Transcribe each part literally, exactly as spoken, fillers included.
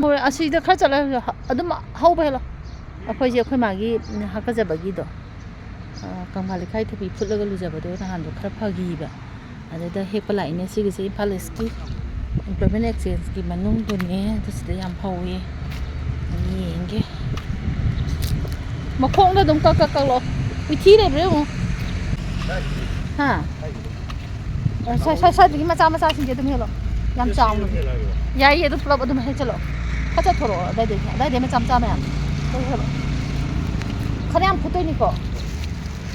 ꯍꯣꯏ, ꯑꯁꯤꯗ ꯈꯔ ꯆꯠꯂꯒ ꯑꯗꯨꯝ ꯍꯧꯕ ꯍꯦꯜꯂꯣ꯫ ꯑꯩꯈꯣꯏꯁꯦ ꯑꯩꯈꯣꯏ ꯃꯥꯒꯤ ꯍꯥꯀꯠꯆꯕꯒꯤꯗꯣ, ꯑ, ꯀꯪꯐꯥꯜ ꯂꯩꯈꯥꯏ ꯊꯕꯤ ꯐꯨꯠꯂꯒ ꯂꯨꯖꯕꯗꯣ ꯅꯍꯥꯟꯗꯣ ꯈꯔ ꯐꯈꯤꯕ꯫ ꯑꯗꯨꯗ ꯍꯦꯛꯄ ꯂꯥꯛꯏꯅꯦ꯫ ꯁꯤꯒꯤꯁꯦ ꯏꯝꯐꯥꯜ ꯏꯁꯀꯤ employment exchangeꯀꯤ ꯃꯅꯨꯡꯗꯨꯅꯦ꯫ ꯑꯗꯨ ꯁꯤꯗ ꯌꯥꯝ ꯍꯧꯋꯦ꯫ ꯌꯦꯡꯒꯦ꯫ ꯃꯈꯣꯡꯗ ꯑꯗꯨꯝ ꯀꯛ ꯀꯛ ꯀꯛꯂꯣ꯫ ꯎꯊꯤ ꯂꯩꯕ꯭ꯔꯥ ꯌꯦꯡꯉꯨ꯫ ꯍꯥ? ꯑ, ꯁ꯭ꯋꯥꯏ, ꯁ꯭ꯋꯥꯏ, ꯁ꯭ꯋꯥꯏꯗꯒꯤ ꯃꯆꯥ ꯃꯆꯥꯁꯤꯡꯁꯦ ꯑꯗꯨꯝ ꯍꯦꯛꯂꯣ꯫ ꯌꯥꯝ ꯆꯥꯎꯅ꯫ ꯌꯥꯏꯌꯦ, ꯑꯗꯨ ꯄꯨꯂꯞ ꯑꯗꯨꯝ ꯍꯦꯛꯆꯜꯂꯣ꯫ ꯈꯔ ꯆꯠꯊꯣꯔꯛꯑꯣ ꯑꯗꯥꯏꯗꯒꯤ꯫ ꯑꯗꯥꯏꯗꯩ ꯃꯆꯥ ꯃꯆꯥ ꯃꯌꯥꯝ꯫ ꯂꯣꯏ ꯍꯦꯛꯂꯣ꯫ ꯈꯔ ꯌꯥꯝ ꯐꯨꯠꯇꯣꯏꯅꯤꯀꯣ꯫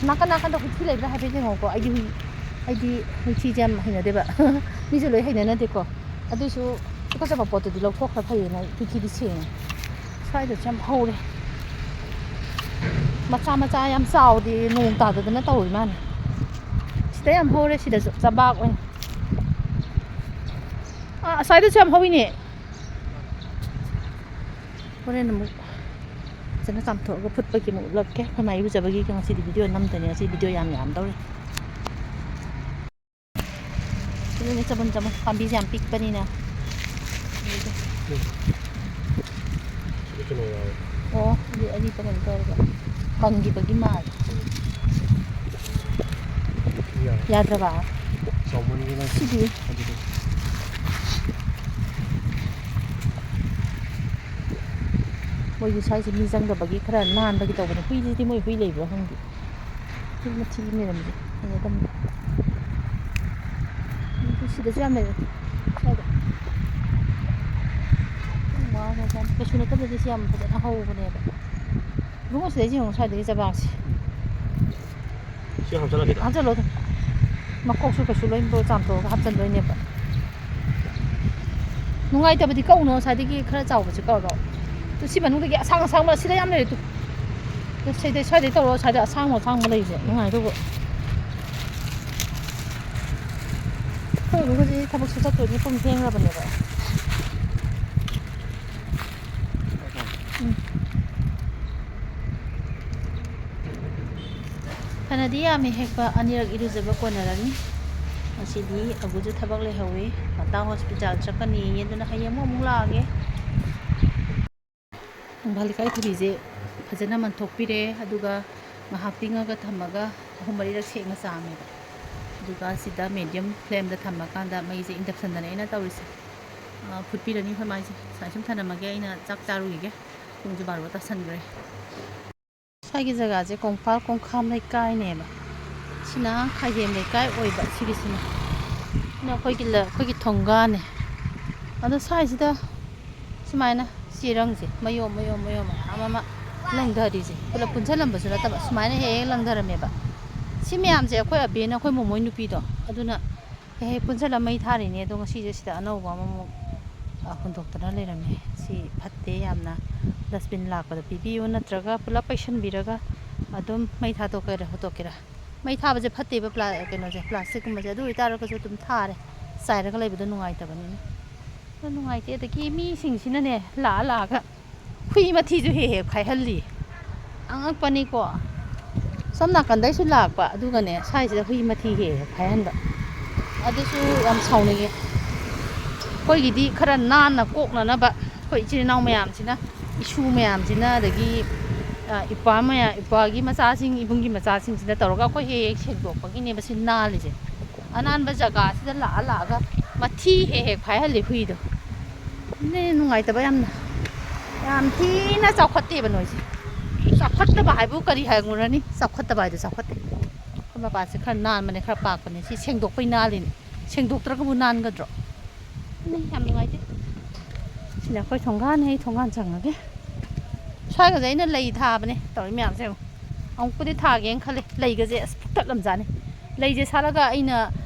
ꯅꯥꯀꯟ ꯅꯥꯀꯟꯗ ꯍꯨꯏꯊꯤ ꯂꯩꯕ꯭ꯔꯥ ꯍꯥꯏꯐꯦꯠ ꯌꯦꯡꯉꯣꯀꯣ꯫ ꯑꯩꯗꯤ ꯍꯨꯏ, ꯑꯩꯗꯤ ꯍꯨꯏꯊꯤꯁꯦ ꯌꯥꯝ ꯍꯩꯅꯗꯦꯕ꯫ ꯃꯤꯁꯨ ꯂꯣꯏ ꯍꯩꯅꯅꯗꯦꯀꯣ꯫ ꯑꯗꯨꯏꯁꯨ ꯇꯨꯀꯠꯆꯕ ꯄꯣꯠꯇꯨꯗꯤ ꯂꯧꯊꯣꯛꯈ꯭ꯔ ꯐꯩꯌꯦꯅ ꯑꯩ ꯍꯨꯏꯊꯤꯗꯤ ꯁꯦꯡꯉꯦ꯫ ꯁ꯭ꯋꯥꯏꯗꯁꯨ ꯌꯥꯝ ꯍꯧꯔꯦ꯫ ꯃꯆꯥ ꯃꯆꯥ ꯌꯥꯝ ꯆꯥꯎꯗꯦ, ꯅꯣꯡ ꯇꯥꯗꯗꯅ ꯇꯧꯔꯤ ꯃꯥꯅꯤ꯫ ꯁꯤꯗ ꯌꯥꯝ ꯍꯧꯔꯦ, ꯁꯤꯗꯁꯨ ꯆꯕꯥꯛ ꯑꯣꯏꯅ꯫ ꯑꯥ, ꯑꯁ꯭ꯋꯥꯏꯗꯁꯨ ꯌꯥꯝ ꯍꯧꯋꯤꯅꯦ꯫ ꯍꯣꯔꯦꯟ ꯑꯃꯨꯛ ꯐꯖꯅ ꯆꯥꯝꯊꯣꯛꯑꯒ ꯐꯨꯠꯄꯒꯤ ꯑꯃꯨꯛ ꯎꯠꯂꯛꯀꯦ꯫ ꯑꯩꯈꯣꯏ ꯃꯥ ꯏꯔꯨꯖꯕꯒꯤ ꯉꯁꯤꯗꯤ video ꯅꯝꯗꯣꯏꯅꯦ꯫ ꯉꯁꯤ video ꯌꯥꯝ ꯌꯥꯝꯗꯧꯔꯤ꯫ ꯑꯗꯨꯅꯦ ꯆꯕꯨꯟ ꯆꯕꯨꯟ, ꯄꯥꯝꯕꯤꯁꯦ ꯌꯥꯝ ꯄꯤꯛꯄꯅꯤꯅ꯫ ꯁꯤꯗ ꯀꯩꯅꯣ ꯌꯥꯎꯋꯦ꯫ ꯑꯣ, ꯑꯗꯨ ꯑꯔꯤꯕ ꯀꯩꯅꯣ ꯇꯧꯔꯒ ꯀꯪꯈꯤꯕꯒꯤ ꯃꯥꯜꯂꯦ꯫ ꯌꯥꯏ꯫ ꯌꯥꯗ꯭ꯔꯕ? ꯆꯥꯎꯃꯟꯒꯤꯅ ꯁꯤꯗꯤ꯫ ꯑꯗꯨꯗꯤ꯫ ꯃꯣꯏꯒꯤ ꯁ꯭ꯋꯥꯏꯁꯦ ꯃꯤ ꯆꯪꯗꯕꯒꯤ ꯈꯔ ꯅꯥꯟꯕꯒꯤ ꯇꯧꯕꯅꯦ꯫ ꯍꯨꯏꯁꯤꯗꯤ ꯃꯣꯏ ꯍꯨꯏ ꯂꯩꯕ꯭ꯔꯥ ꯈꯪꯗꯦ꯫ ꯍꯨꯏ ꯃꯊꯤ ꯂꯩꯔꯝꯃꯤꯁꯦ ꯍꯩꯅꯗꯕꯅꯤ꯫ ꯑꯗꯨ ꯁꯤꯗꯁꯨ ꯌꯥꯝ ꯂꯩꯔꯦ꯫ ꯁ꯭ꯋꯥꯏꯗ꯫ ꯋꯥ ꯃꯖꯥꯅꯤ꯫ ꯀꯩꯁꯨ ꯅꯠꯇꯕꯗꯤ ꯁꯤ ꯌꯥꯝ ꯐꯖꯅ ꯍꯧꯕꯅꯦꯕ꯫ ꯏꯕꯨꯡꯉꯣ, ꯁꯤꯗꯩꯁꯦ ꯌꯦꯡꯉꯣ, ꯁ꯭ꯋꯥꯏꯗꯒꯤ ꯆꯕꯥꯛꯁꯦ꯫ ꯁꯤ ꯍꯥꯞꯆꯜꯂꯛꯀꯦ꯫ ꯍꯥꯞꯆꯜꯂꯣ ꯑꯗꯨꯝ꯫ ꯃꯀꯣꯛꯁꯨ ꯀꯩꯁꯨ ꯂꯣꯏ ꯆꯥꯝꯊꯣꯛꯑꯒ ꯍꯥꯞꯆꯟꯗꯣꯏꯅꯦꯕ꯫ ꯅꯨꯡꯉꯥꯏꯇꯕꯗꯤ ꯀꯛꯎꯅꯣ, ꯉꯁꯥꯏꯗꯒꯤ ꯈꯔ ꯆꯥꯎꯕꯁꯦ ꯀꯛꯑꯒ꯫ ꯇꯨ ꯁꯤ ꯃꯅꯨꯡꯗꯒꯤ ꯑꯁꯥꯡ ꯑꯁꯥꯡꯕ ꯁꯤꯗ ꯌꯥꯝ ꯂꯩꯔꯦ ꯇꯨ꯫ ꯇꯨ ꯁꯤꯗꯩ, ꯁ꯭ꯋꯥꯏꯗꯩ ꯇꯧꯔꯣ, ꯁ꯭ꯋꯥꯏꯗ ꯑꯁꯥꯡꯕ ꯑꯁꯥꯡꯕ ꯂꯩꯔꯤꯁꯦ ꯅꯨꯡꯉꯥꯏꯗꯧꯕ꯫ ꯑꯩꯈꯣꯏ ꯏꯕꯨꯡꯉꯣꯁꯤ ꯊꯕꯛꯁꯨ ꯆꯠꯇꯣꯏꯅꯦ, ꯄꯨꯡ ꯊꯦꯡꯈ꯭ꯔꯕꯅꯦꯕ꯫ ꯎꯝ꯫ ꯐꯅꯗꯤ ꯌꯥꯝꯃꯤ ꯍꯦꯛꯄ, ꯑꯅꯤꯔꯛ ꯏꯔꯨꯖꯕ ꯀꯣꯟꯅꯔꯅꯤ꯫ ꯉꯁꯤꯗꯤ ꯑꯒꯨꯁꯨ ꯊꯕꯛ ꯂꯩꯍꯧꯋꯤ, ꯉꯟꯇꯥ ꯍꯣꯁꯄꯤꯇꯥꯜ ꯆꯠꯀꯅꯤꯌꯦ, ꯑꯗꯨꯅ ꯍꯌꯦꯡ ꯑꯃꯨꯛ, ꯑꯃꯨꯛ ꯂꯥꯛꯑꯒꯦ꯫ ꯊꯪꯕꯥꯜ ꯂꯩꯀꯥꯏ ꯊꯕꯤꯁꯦ ꯐꯖꯅ ꯃꯟꯊꯣꯛꯄꯤꯔꯦ, ꯑꯗꯨꯒ ꯉꯥꯏꯍꯥꯛ ꯇꯤꯡꯉꯒ ꯊꯝꯃꯒ ꯑꯍꯨꯝ ꯃꯔꯤꯔꯛ ꯁꯦꯡꯅ ꯆꯥꯝꯃꯦꯕ꯫ ꯑꯗꯨꯒ ꯁꯤꯗ medium flameꯗ ꯊꯝꯃꯀꯥꯟꯗ ꯃꯩꯁꯦ inductionꯗꯅꯦ ꯑꯩꯅ ꯇꯧꯔꯤꯁꯦ꯫ ꯑ, ꯐꯨꯠꯄꯤꯔꯅꯤ ꯑꯩꯈꯣꯏ ꯃꯥꯏꯁꯦ꯫ ꯁꯨꯃꯥꯏ ꯁꯨꯝ ꯊꯝꯂꯝꯃꯒꯦ, ꯑꯩꯅ ꯆꯥꯛ ꯆꯥꯔꯨꯈꯤꯒꯦ꯫ ꯄꯨꯡꯁꯨ ꯕꯥꯔꯣ ꯇꯥꯁꯟꯈ꯭ꯔꯦ꯫ ꯁ꯭ꯋꯥꯏꯒꯤ ꯖꯒꯥꯁꯦ ꯀꯣꯡꯄꯥꯜ ꯀꯣꯡꯈꯥꯝ ꯂꯩꯀꯥꯏꯅꯦꯕ꯫ ꯁꯤꯅ ꯈꯥꯏꯗꯦꯝ ꯂꯩꯀꯥꯏ ꯑꯣꯏꯕ, ꯁꯤꯒꯤꯁꯤꯅ꯫ ꯁꯤꯅ ꯑꯩꯈꯣꯏꯒꯤ ꯂ-, ꯑꯩꯈꯣꯏꯒꯤ ꯊꯣꯡꯒꯥꯟꯅꯦ꯫ ꯑꯗꯣ ꯁ꯭ꯋꯥꯏꯁꯤꯗ ꯁꯨꯃꯥꯏꯅ ꯆꯦꯔꯪꯁꯦ ꯃꯌꯣꯝ ꯃꯌꯣꯝ ꯃꯌꯣꯝ ꯃꯌꯥꯝ ꯑꯃ ꯂꯪꯊꯔꯤꯁꯦ ꯄꯨꯂꯞ ꯄꯨꯟꯁꯤꯜꯂꯝꯕꯁꯨ ꯅꯠꯇꯕ, ꯁꯨꯃꯥꯏꯅ ꯍꯦꯛ ꯍꯦꯛ ꯂꯪꯊꯔꯝꯃꯦꯕ꯫ ꯁꯤ ꯃꯌꯥꯝꯁꯦ ꯑꯩꯈꯣꯏ ꯑꯕꯦꯅ, ꯑꯩꯈꯣꯏ ꯃꯣꯃꯣꯏ ꯅꯨꯄꯤꯗꯣ, ꯑꯗꯨꯅ ꯍꯦꯛ ꯍꯦꯛ ꯄꯨꯟꯁꯤꯜꯂ ꯃꯩ ꯊꯥꯔꯤꯅꯦ꯫ ꯑꯗꯣ ꯉꯁꯤꯁꯦ ꯁꯤꯗ ꯑꯅꯧꯕ ꯑꯃꯃꯨꯛ, ꯑ, ꯍꯨꯟꯗꯣꯛꯇꯅ ꯂꯩꯔꯝꯃꯦ꯫ ꯁꯤ ꯐꯠꯇꯦ ꯌꯥꯝꯅ꯫ Dustbin ꯂꯥꯛꯄꯗ ꯄꯤꯕꯤꯌꯨ, ꯅꯠꯇ꯭ꯔꯒ ꯄꯨꯂꯞ ꯄꯩꯁꯟꯕꯤꯔꯒ ꯑꯗꯨꯝ ꯃꯩ ꯊꯥꯗꯣꯛꯀꯦꯔꯥ ꯍꯨꯟꯗꯣꯛꯀꯦꯔꯥ꯫ ꯃꯩ ꯊꯥꯕꯁꯦ ꯐꯠꯇꯦꯕ, ꯄ꯭ꯂꯥ-, ꯀꯩꯅꯣꯁꯦ, plasticꯀꯨꯝꯕꯁꯦ꯫ ꯑꯗꯨ ꯑꯣꯏꯇꯥꯔꯒꯁꯨ ꯑꯗꯨꯝ ꯊꯥꯔꯦ, ꯆꯥꯏꯔꯒ ꯂꯩꯕꯗꯣ ꯅꯨꯡꯉꯥꯏꯇꯕꯅꯤꯅ꯫ ꯑꯗꯣ ꯅꯨꯡꯉꯥꯏꯇꯦ꯫ ꯑꯗꯒꯤ ꯃꯤꯁꯤꯡꯁꯤꯅꯅꯦ, ꯂꯥꯛꯑ ꯂꯥꯛꯑꯒ ꯍꯨꯏ ꯃꯊꯤꯁꯨ ꯍꯦꯛ ꯍꯦꯛ ꯐꯥꯏꯍꯜꯂꯤ꯫ ꯑꯉꯛꯄꯅꯤꯀꯣ꯫ ꯁꯣꯝ ꯅꯥꯀꯟꯗꯩꯁꯨ ꯂꯥꯛꯄ, ꯑꯗꯨꯒꯅꯦ, ꯁ꯭ꯋꯥꯏꯁꯤꯗ ꯍꯨꯏ ꯃꯊꯤ ꯍꯦꯛ ꯍꯦꯛ ꯐꯥꯏꯍꯟꯕ꯫ ꯑꯗꯨꯁꯨ ꯌꯥꯝ ꯁꯥꯎꯅꯤꯡꯉꯦ꯫ ꯑꯩꯈꯣꯏꯒꯤꯗꯤ ꯈꯔ ꯅꯥꯟꯅ ꯀꯣꯛꯅꯅꯕ ꯑꯩꯈꯣꯏ ꯏꯆꯤꯜ ꯏꯅꯥꯎ ꯃꯌꯥꯝꯁꯤꯅ, ꯏꯁꯨ ꯃꯌꯥꯝꯁꯤꯅ, ꯑꯗꯒꯤ, ꯑ, ꯏꯄ꯭ꯋꯥ ꯃꯌꯥꯝ, ꯏꯄ꯭ꯋꯥꯒꯤ ꯃꯆꯥꯁꯤꯡ, ꯏꯕꯨꯡꯒꯤ ꯃꯆꯥꯁꯤꯡꯁꯤꯅ ꯇꯧꯔꯒ ꯑꯩꯈꯣꯏ ꯍꯦꯛ ꯍꯦꯛ ꯁꯦꯡꯗꯣꯛꯄꯒꯤꯅꯦꯕ ꯁꯤ ꯅꯥꯜꯂꯤꯁꯦ꯫ ꯑꯅꯥꯟꯕ ꯖꯒꯥꯁꯤꯗ ꯂꯥꯛꯑ ꯂꯥꯛꯑꯒ ꯃꯊꯤ ꯍꯦꯛ ꯍꯦꯛ ꯐꯥꯏꯍꯜꯂꯤ ꯍꯨꯏꯗꯣ꯫ ꯑꯗꯨꯅꯦ ꯅꯨꯡꯉꯥꯏꯇꯕ ꯌꯥꯝꯅ꯫ ꯌꯥꯝ ꯊꯤꯅ ꯆꯥꯎꯈꯠꯇꯦꯕ ꯅꯣꯏꯁꯦ꯫ ꯆꯥꯎꯈꯠꯇꯕ ꯍꯥꯏꯕꯨ ꯀꯔꯤ ꯍꯥꯏꯔꯨꯔꯅꯤ? ꯆꯥꯎꯈꯠꯇꯕ ꯍꯥꯏꯗꯣ ꯆꯥꯎꯈꯠꯇꯦ꯫ ꯑꯩꯈꯣꯏ ꯃꯄꯥꯁꯦ ꯈꯔ ꯅꯥꯟꯕꯅꯦ, ꯈꯔ ꯄꯥꯛꯄꯅꯦ꯫ ꯁꯤ ꯁꯦꯡꯗꯣꯛꯄꯩ ꯅꯥꯜꯂꯤꯅꯦ꯫ ꯁꯦꯡꯗꯣꯛꯇ꯭ꯔꯒꯕꯨ ꯅꯥꯟꯒꯗ꯭ꯔꯣ? ꯑꯗꯨꯅꯦ ꯌꯥꯝ ꯅꯨꯡꯉꯥꯏꯇꯦ꯫ ꯁꯤꯅ ꯑꯩꯈꯣꯏ ꯊꯣꯡꯒꯥꯟꯅꯦ, ꯑꯩ ꯊꯣꯡꯒꯥꯟ ꯆꯪꯉꯒꯦ꯫ ꯁ꯭ꯋꯥꯏꯒꯁꯦ ꯑꯩꯅ ꯂꯩ ꯊꯥꯕꯅꯦ ꯇꯧꯔꯤ ꯃꯌꯥꯝꯁꯦ ꯌꯦꯡꯉꯨ꯫ ꯑꯃꯨꯛꯄꯨꯗꯤ ꯊꯥꯒꯦꯅ ꯈꯜꯂꯦ꯫ ꯂꯩꯒꯁꯦ ꯑꯁ ꯄꯨꯛꯇꯠꯂꯝꯖꯥꯠꯅꯤ꯫ ꯂꯩꯁꯦ ꯁꯥꯠꯂꯒ ꯑꯩꯅ,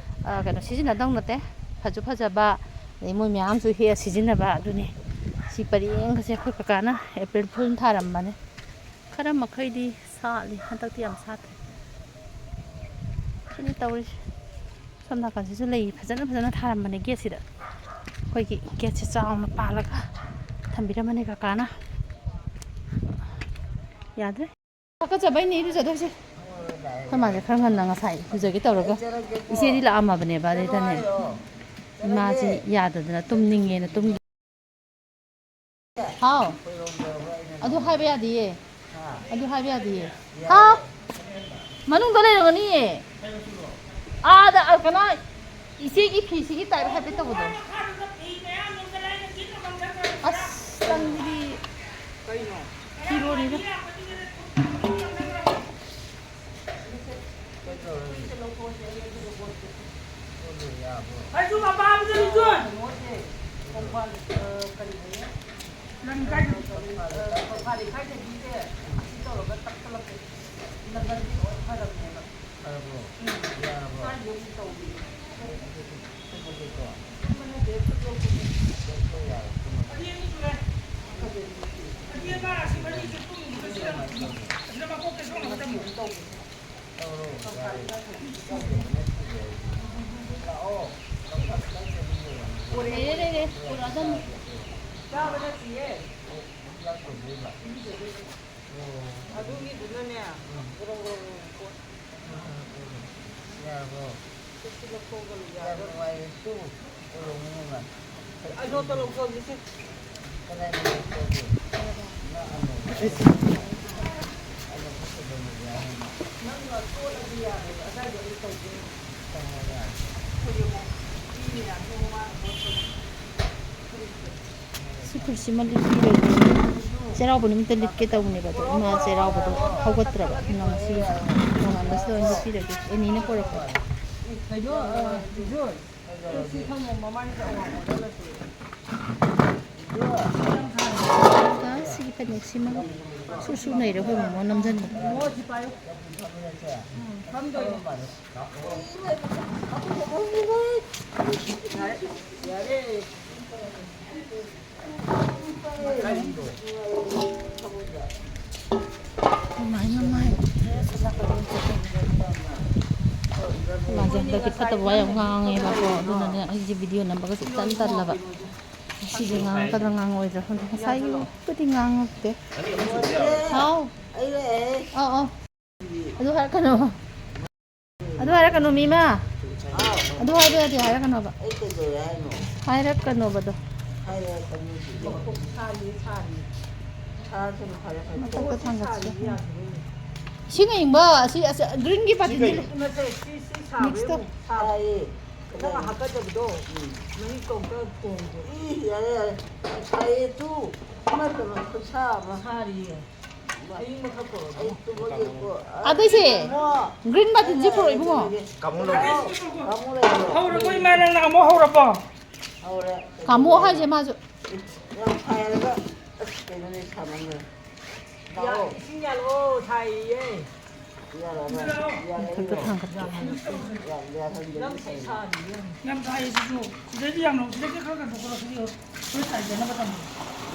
ꯑ, ꯀꯩꯅꯣ ꯁꯤꯖꯤꯟꯅꯗꯧ ꯅꯠꯇꯦ꯫ ꯐꯁꯨ ꯐꯖꯕ, ꯑꯗꯩ ꯃꯣꯏ ꯃꯌꯥꯝꯁꯨ ꯍꯦꯛꯑ ꯁꯤꯖꯤꯟꯅꯕ ꯑꯗꯨꯅꯤ꯫ ꯁꯤ ꯄꯔꯦꯡꯒꯁꯦ ꯑꯩꯈꯣꯏ ꯀꯀꯥꯅ April Fool ꯊꯥꯔꯝꯕꯅꯦ꯫ ꯈꯔ ꯃꯈꯩꯗꯤ ꯁꯥꯠꯂꯤ, ꯍꯟꯗꯛꯇꯤ ꯌꯥꯝ ꯁꯥꯠꯇ꯭ꯔꯦ꯫ ꯁꯤꯅꯤ ꯇꯧꯔꯤꯁꯦ꯫ ꯁꯣꯝ ꯅꯥꯀꯟꯁꯤꯁꯨ ꯂꯩ ꯐꯖꯅ ꯐꯖꯅ ꯊꯥꯔꯝꯕꯅꯦ ꯒꯦꯠꯁꯤꯗ꯫ ꯑꯩꯈꯣꯏꯒꯤ ꯒꯦꯠꯁꯦ ꯆꯥꯎꯅ ꯄꯥꯜꯂꯒ ꯊꯝꯕꯤꯔꯝꯕꯅꯦ ꯀꯀꯥꯅ꯫ ꯌꯥꯗ꯭ꯔꯦ꯫ ꯍꯥꯀꯠꯆꯕꯩꯅꯦ ꯏꯔꯨꯖꯗꯣꯏꯁꯦ꯫ ꯑꯩꯈꯣꯏ ꯃꯥꯁꯦ ꯈꯔ ꯉꯟꯅ ꯉꯁꯥꯏ ꯂꯨꯖꯒꯦ ꯇꯧꯔꯒ ꯏꯆꯦꯗꯤ ꯂꯥꯛꯑꯝꯃꯕꯅꯦꯕ, ꯑꯗꯩꯗꯅꯦ ꯏꯃꯥꯁꯤ ꯌꯥꯗꯗꯅ ꯇꯨꯝꯅꯤꯡꯉꯦꯅ ꯇꯨꯝ ꯍꯥꯎ꯫ ꯑꯗꯨ ꯍꯥꯏꯕ ꯌꯥꯗꯤꯌꯦ꯫ ꯑꯗꯨ ꯍꯥꯏꯕ ꯌꯥꯗꯤꯌꯦ꯫ ꯍꯥ? ꯃꯅꯨꯡꯗ ꯂꯩꯔꯝꯒꯅꯤꯌꯦ꯫ ꯑꯥꯗ, ꯑ, ꯀꯩꯅꯣ, ꯏꯆꯦꯒꯤ ꯐꯤꯁꯤꯒꯤ ꯇꯥꯏꯞ ꯍꯥꯏꯐꯦꯠ ꯇꯧꯕꯗꯣ꯫ ꯑꯁ, ꯆꯪꯕꯗꯤ ꯐꯤꯔꯣꯟꯅꯤꯗ꯫ ꯑꯩꯁꯨ ꯃꯄꯥ ꯑꯃꯗ ꯂꯤꯆꯣꯟ꯫ ꯅꯪ ꯀꯥꯏꯗ? ꯁꯣꯐꯥ ꯂꯩꯈꯥꯏꯗꯒꯤꯁꯦ ꯑꯁꯤ ꯇꯧꯔꯒ ꯇꯛꯁꯜꯂꯛꯄ꯫ ꯅꯪꯒꯜꯗꯤ ꯂꯣꯏ ꯐꯔꯕꯅꯦꯕ꯫ ꯐꯔꯕꯣ? ꯎꯝ꯫ ꯌꯥꯔꯕꯣ? ꯁ꯭ꯋꯥꯏꯗꯤ ꯑꯃꯨꯛ ꯇꯧꯔꯤ꯫ ꯑꯗꯨꯗꯤ ꯇꯨꯝꯃꯒꯦꯀꯣ꯫ ꯇꯨꯝꯕ ꯅꯠꯇꯦ, ꯈꯨꯠ ꯌꯣꯛꯄꯅꯦ꯫ ꯌꯣꯛꯄ ꯌꯥꯔꯦ, ꯇꯨꯝꯃꯒꯦ꯫ ꯑꯅꯤ ꯑꯅꯤ ꯁꯨꯔꯦ꯫ ꯑꯅꯤ ꯑꯃ ꯑꯁꯤ ꯃꯔꯤꯁꯦ ꯇꯨꯝꯃꯤꯕ ꯁꯤꯗ꯫ ꯑꯗꯨꯃꯥꯏꯅ ꯇꯧꯒꯦ꯫ ꯑꯁꯤꯗ ꯃꯀꯣꯛꯇ ꯁꯣꯛꯅꯕ ꯊꯝꯃꯣ꯫ ꯇꯧꯒꯦ꯫ ꯂꯩꯔꯦ, ꯂꯩꯔꯦ, ꯄꯨꯔꯛꯑꯗꯝꯅꯤ꯫ ꯑꯗꯨꯒꯤꯗꯨꯅꯅꯦ, ꯒ꯭ꯔꯣꯡ ꯒ꯭ꯔꯣꯡ ꯒ꯭ꯔꯣꯡ ꯀꯣꯠ꯫ ꯌꯥꯝ ꯅꯨꯡꯉꯥꯏꯔꯦ꯫ ꯑꯩꯅꯣꯠꯇꯣ ꯂꯧꯊꯣꯛꯑꯒꯦ ꯁꯦ꯫ ꯀꯗꯥꯏꯗ ꯂꯧꯊꯣꯛꯑꯒꯦ? ꯅꯪ ꯑꯅꯣꯛ ꯅꯪꯅ ꯇꯣꯠꯂꯗꯤ ꯌꯥꯔꯣꯏ꯫ ꯑꯗꯥꯏꯗ ꯑꯩ ꯇꯧꯗꯣꯏꯅꯦ꯫ ꯀꯩ ꯍꯥꯏꯕ? ꯑꯩꯈꯣꯏꯒꯤ ꯑꯃꯨꯛ ꯃꯤ ꯃꯌꯥꯝꯁꯦ ꯃꯃꯥꯅ ꯇꯣꯠꯄꯅꯦ꯫ ꯁꯤ ꯐꯨꯔꯤꯠꯁꯤꯃ ꯂꯤꯠꯄꯤꯔꯒꯦ꯫ ꯆꯩꯔꯥꯎꯕ ꯅꯨꯃꯤꯠꯇ ꯂꯤꯠꯀꯦ ꯇꯧꯕꯅꯦꯕ, ꯑꯗꯣ ꯏꯃꯥ ꯆꯩꯔꯥꯎꯕꯗꯣ ꯍꯧꯒꯠꯇ꯭ꯔꯕ꯫ ꯉꯁꯤ ꯅꯣꯡꯉꯥꯟꯕꯁꯤꯗ ꯑꯣꯏꯅ ꯂꯤꯠꯄꯤꯔꯒꯦ꯫ ꯑꯦꯅꯤꯅ ꯄꯨꯔꯛꯄ꯫ ꯀꯩꯅꯣ, ꯑ, ꯖꯣꯏ, ꯁꯤ ꯊꯝꯃꯣ, ꯃꯃꯥꯡꯒꯤꯗ ꯑꯋꯥꯡꯕꯗ ꯂꯩꯇꯦ꯫ ꯁꯤꯒꯤ ꯐꯅꯦꯛꯁꯤꯃꯒ ꯁꯨꯔ ꯁꯨꯔ ꯅꯩꯔꯦ ꯑꯩꯈꯣꯏ ꯃꯣꯃꯣ ꯅꯝꯖꯟꯕꯗ꯫ ꯃꯣꯃꯣ ꯁꯤ ꯄꯥꯏꯌꯨ꯫ ꯎꯝ, ꯐꯝꯗꯣꯏꯅꯦ꯫ ꯌꯥꯔꯦ, ꯌꯥꯔꯦ꯫ ꯃꯃꯥꯏ, ꯃꯃꯥꯏ꯫ ꯃꯥꯁꯦ ꯍꯟꯗꯛꯇꯤ ꯐꯠꯇꯕ ꯋꯥ ꯌꯥꯝ ꯉꯥꯡꯉꯦꯕꯀꯣ, ꯑꯗꯨꯅꯅꯦ ꯑꯩꯁꯦ ꯚꯤꯗꯤꯑꯣ ꯅꯝꯕꯒꯁꯦ ꯏꯇꯟ ꯇꯜꯂꯕ꯫ ꯉꯁꯤꯗꯤ ꯉꯥꯡꯉꯛꯀꯗ꯭ꯔꯥ ꯉꯥꯡꯉꯛꯑꯣꯏꯗ꯭ꯔꯥ ꯈꯪꯗꯦ꯫ ꯉꯁꯥꯏꯒꯤꯕꯨꯗꯤ ꯉꯥꯡꯉꯛꯇꯦ꯫ ꯍꯥꯎ꯫ ꯑꯧ, ꯑꯧ꯫ ꯑꯗꯨ ꯍꯥꯏꯔꯛꯀꯅꯣ꯫ ꯑꯗꯨ ꯍꯥꯏꯔꯛꯀꯅꯣ, ꯃꯤꯃ꯫ ꯑꯗꯨ ꯍꯥꯏꯕ ꯌꯥꯗꯦ, ꯍꯥꯏꯔꯛꯀꯅꯣꯕ꯫ ꯑꯩ ꯀꯩꯗꯧꯔꯦ ꯍꯥꯏꯅꯣ? ꯍꯥꯏꯔꯛꯀꯅꯣꯕꯗꯣ꯫ ꯍꯥꯏꯔꯛꯀꯅꯨ ꯁꯤꯗꯤ꯫ ꯃꯈꯣꯡ ꯁꯥꯔꯤ, ꯁꯥꯔꯤ꯫ ꯁꯥꯔꯁꯅꯨ, ꯐꯔꯦ, ꯐꯔꯦ꯫ ꯃꯊꯛꯇ ꯊꯥꯡꯒꯠꯁꯤ꯫ ꯏꯁꯤꯡ ꯑꯌꯤꯡꯕ ꯑꯁꯤ, ꯑꯁꯤ greenꯒꯤ ꯕꯥꯇꯤꯟꯁꯤ ꯂꯩ꯫ ꯅꯠꯇꯦ, ꯁꯤ, ꯁꯤ ꯁꯥꯕ mix ꯇꯧ꯫ ꯌꯦꯡꯉꯨ, ꯁꯥꯕ꯫ ꯁꯥꯏꯌꯦ꯫ ꯅꯪ ꯍꯥꯀꯠꯆꯕꯗꯣ, ꯎꯝ꯫ ꯃꯍꯤꯛ ꯀꯧꯇ ꯈꯣꯡꯗꯣ꯫ ꯏ, ꯌꯥꯔꯦ, ꯌꯥꯔꯦ꯫ ꯁꯥꯏꯌꯦ ꯇꯨ꯫ ꯏꯃꯥꯏ ꯄꯦꯝꯃ, ꯈꯨꯠꯁꯥ ꯑꯃ꯫ ꯁꯥꯔꯤꯌꯦ꯫ ꯑꯌꯤꯡꯕ ꯊꯛꯈꯣ꯫ ꯑꯩ ꯇꯨꯝꯃꯒꯦꯀꯣ꯫ ꯑ, ꯑꯗꯩꯁꯦ, ꯏꯕꯨꯡꯉꯣ꯫ Green ꯕꯥꯇꯤꯟꯁꯤ ꯄꯨꯔꯛꯑꯣ, ꯏꯕꯨꯡꯉꯣ꯫ ꯀꯥꯃꯣ ꯂꯩ꯫ ꯀꯥꯃꯣ ꯂꯩꯕ꯭ꯔꯣ? ꯍꯧꯔꯕꯣ, ꯏꯃꯥ, ꯅꯪꯅ ꯑꯃꯨꯛ ꯍꯧꯔꯕꯣ? ꯍꯧꯔꯦ꯫ ꯀꯥꯃꯣ ꯍꯥꯏꯁꯦ ꯃꯥꯁꯨ꯫ ꯌꯥꯝ ꯁꯥꯏ ꯍꯥꯏꯔꯒ, ꯑꯁ, ꯀꯩꯅꯣꯅꯦ, ꯁꯥꯃꯟꯈ꯭ꯔꯦ꯫ ꯂꯥꯛꯑꯣ꯫ ꯏꯁꯤꯡ ꯌꯥꯜꯂꯛꯑꯣ, ꯁꯥꯏꯌꯦ꯫ ꯌꯥꯜꯂꯛꯑꯣ, ꯌꯥꯜꯂꯛꯑꯣ꯫ ꯃꯊꯛꯇ ꯊꯥꯡꯒꯠꯀꯦ꯫ ꯌꯥꯜ-, ꯌꯥꯜꯍꯟꯒꯦ꯫ ꯅꯪ ꯁꯤ ꯁꯥꯔꯤꯌꯦ꯫ ꯌꯥꯝ ꯁꯥꯏꯌꯦ ꯁꯤꯁꯨ꯫ ꯁꯤꯗꯩꯗꯤ ꯌꯥꯝ ꯂꯧ-, ꯁꯤꯗꯩꯗꯤ ꯈꯔ ꯀꯟꯊꯣꯛꯈ꯭ꯔꯣ, ꯁꯤꯗꯤ ꯍꯣꯔꯦꯟ ꯇꯥꯏꯗꯅꯕ ꯊꯝꯃꯣ꯫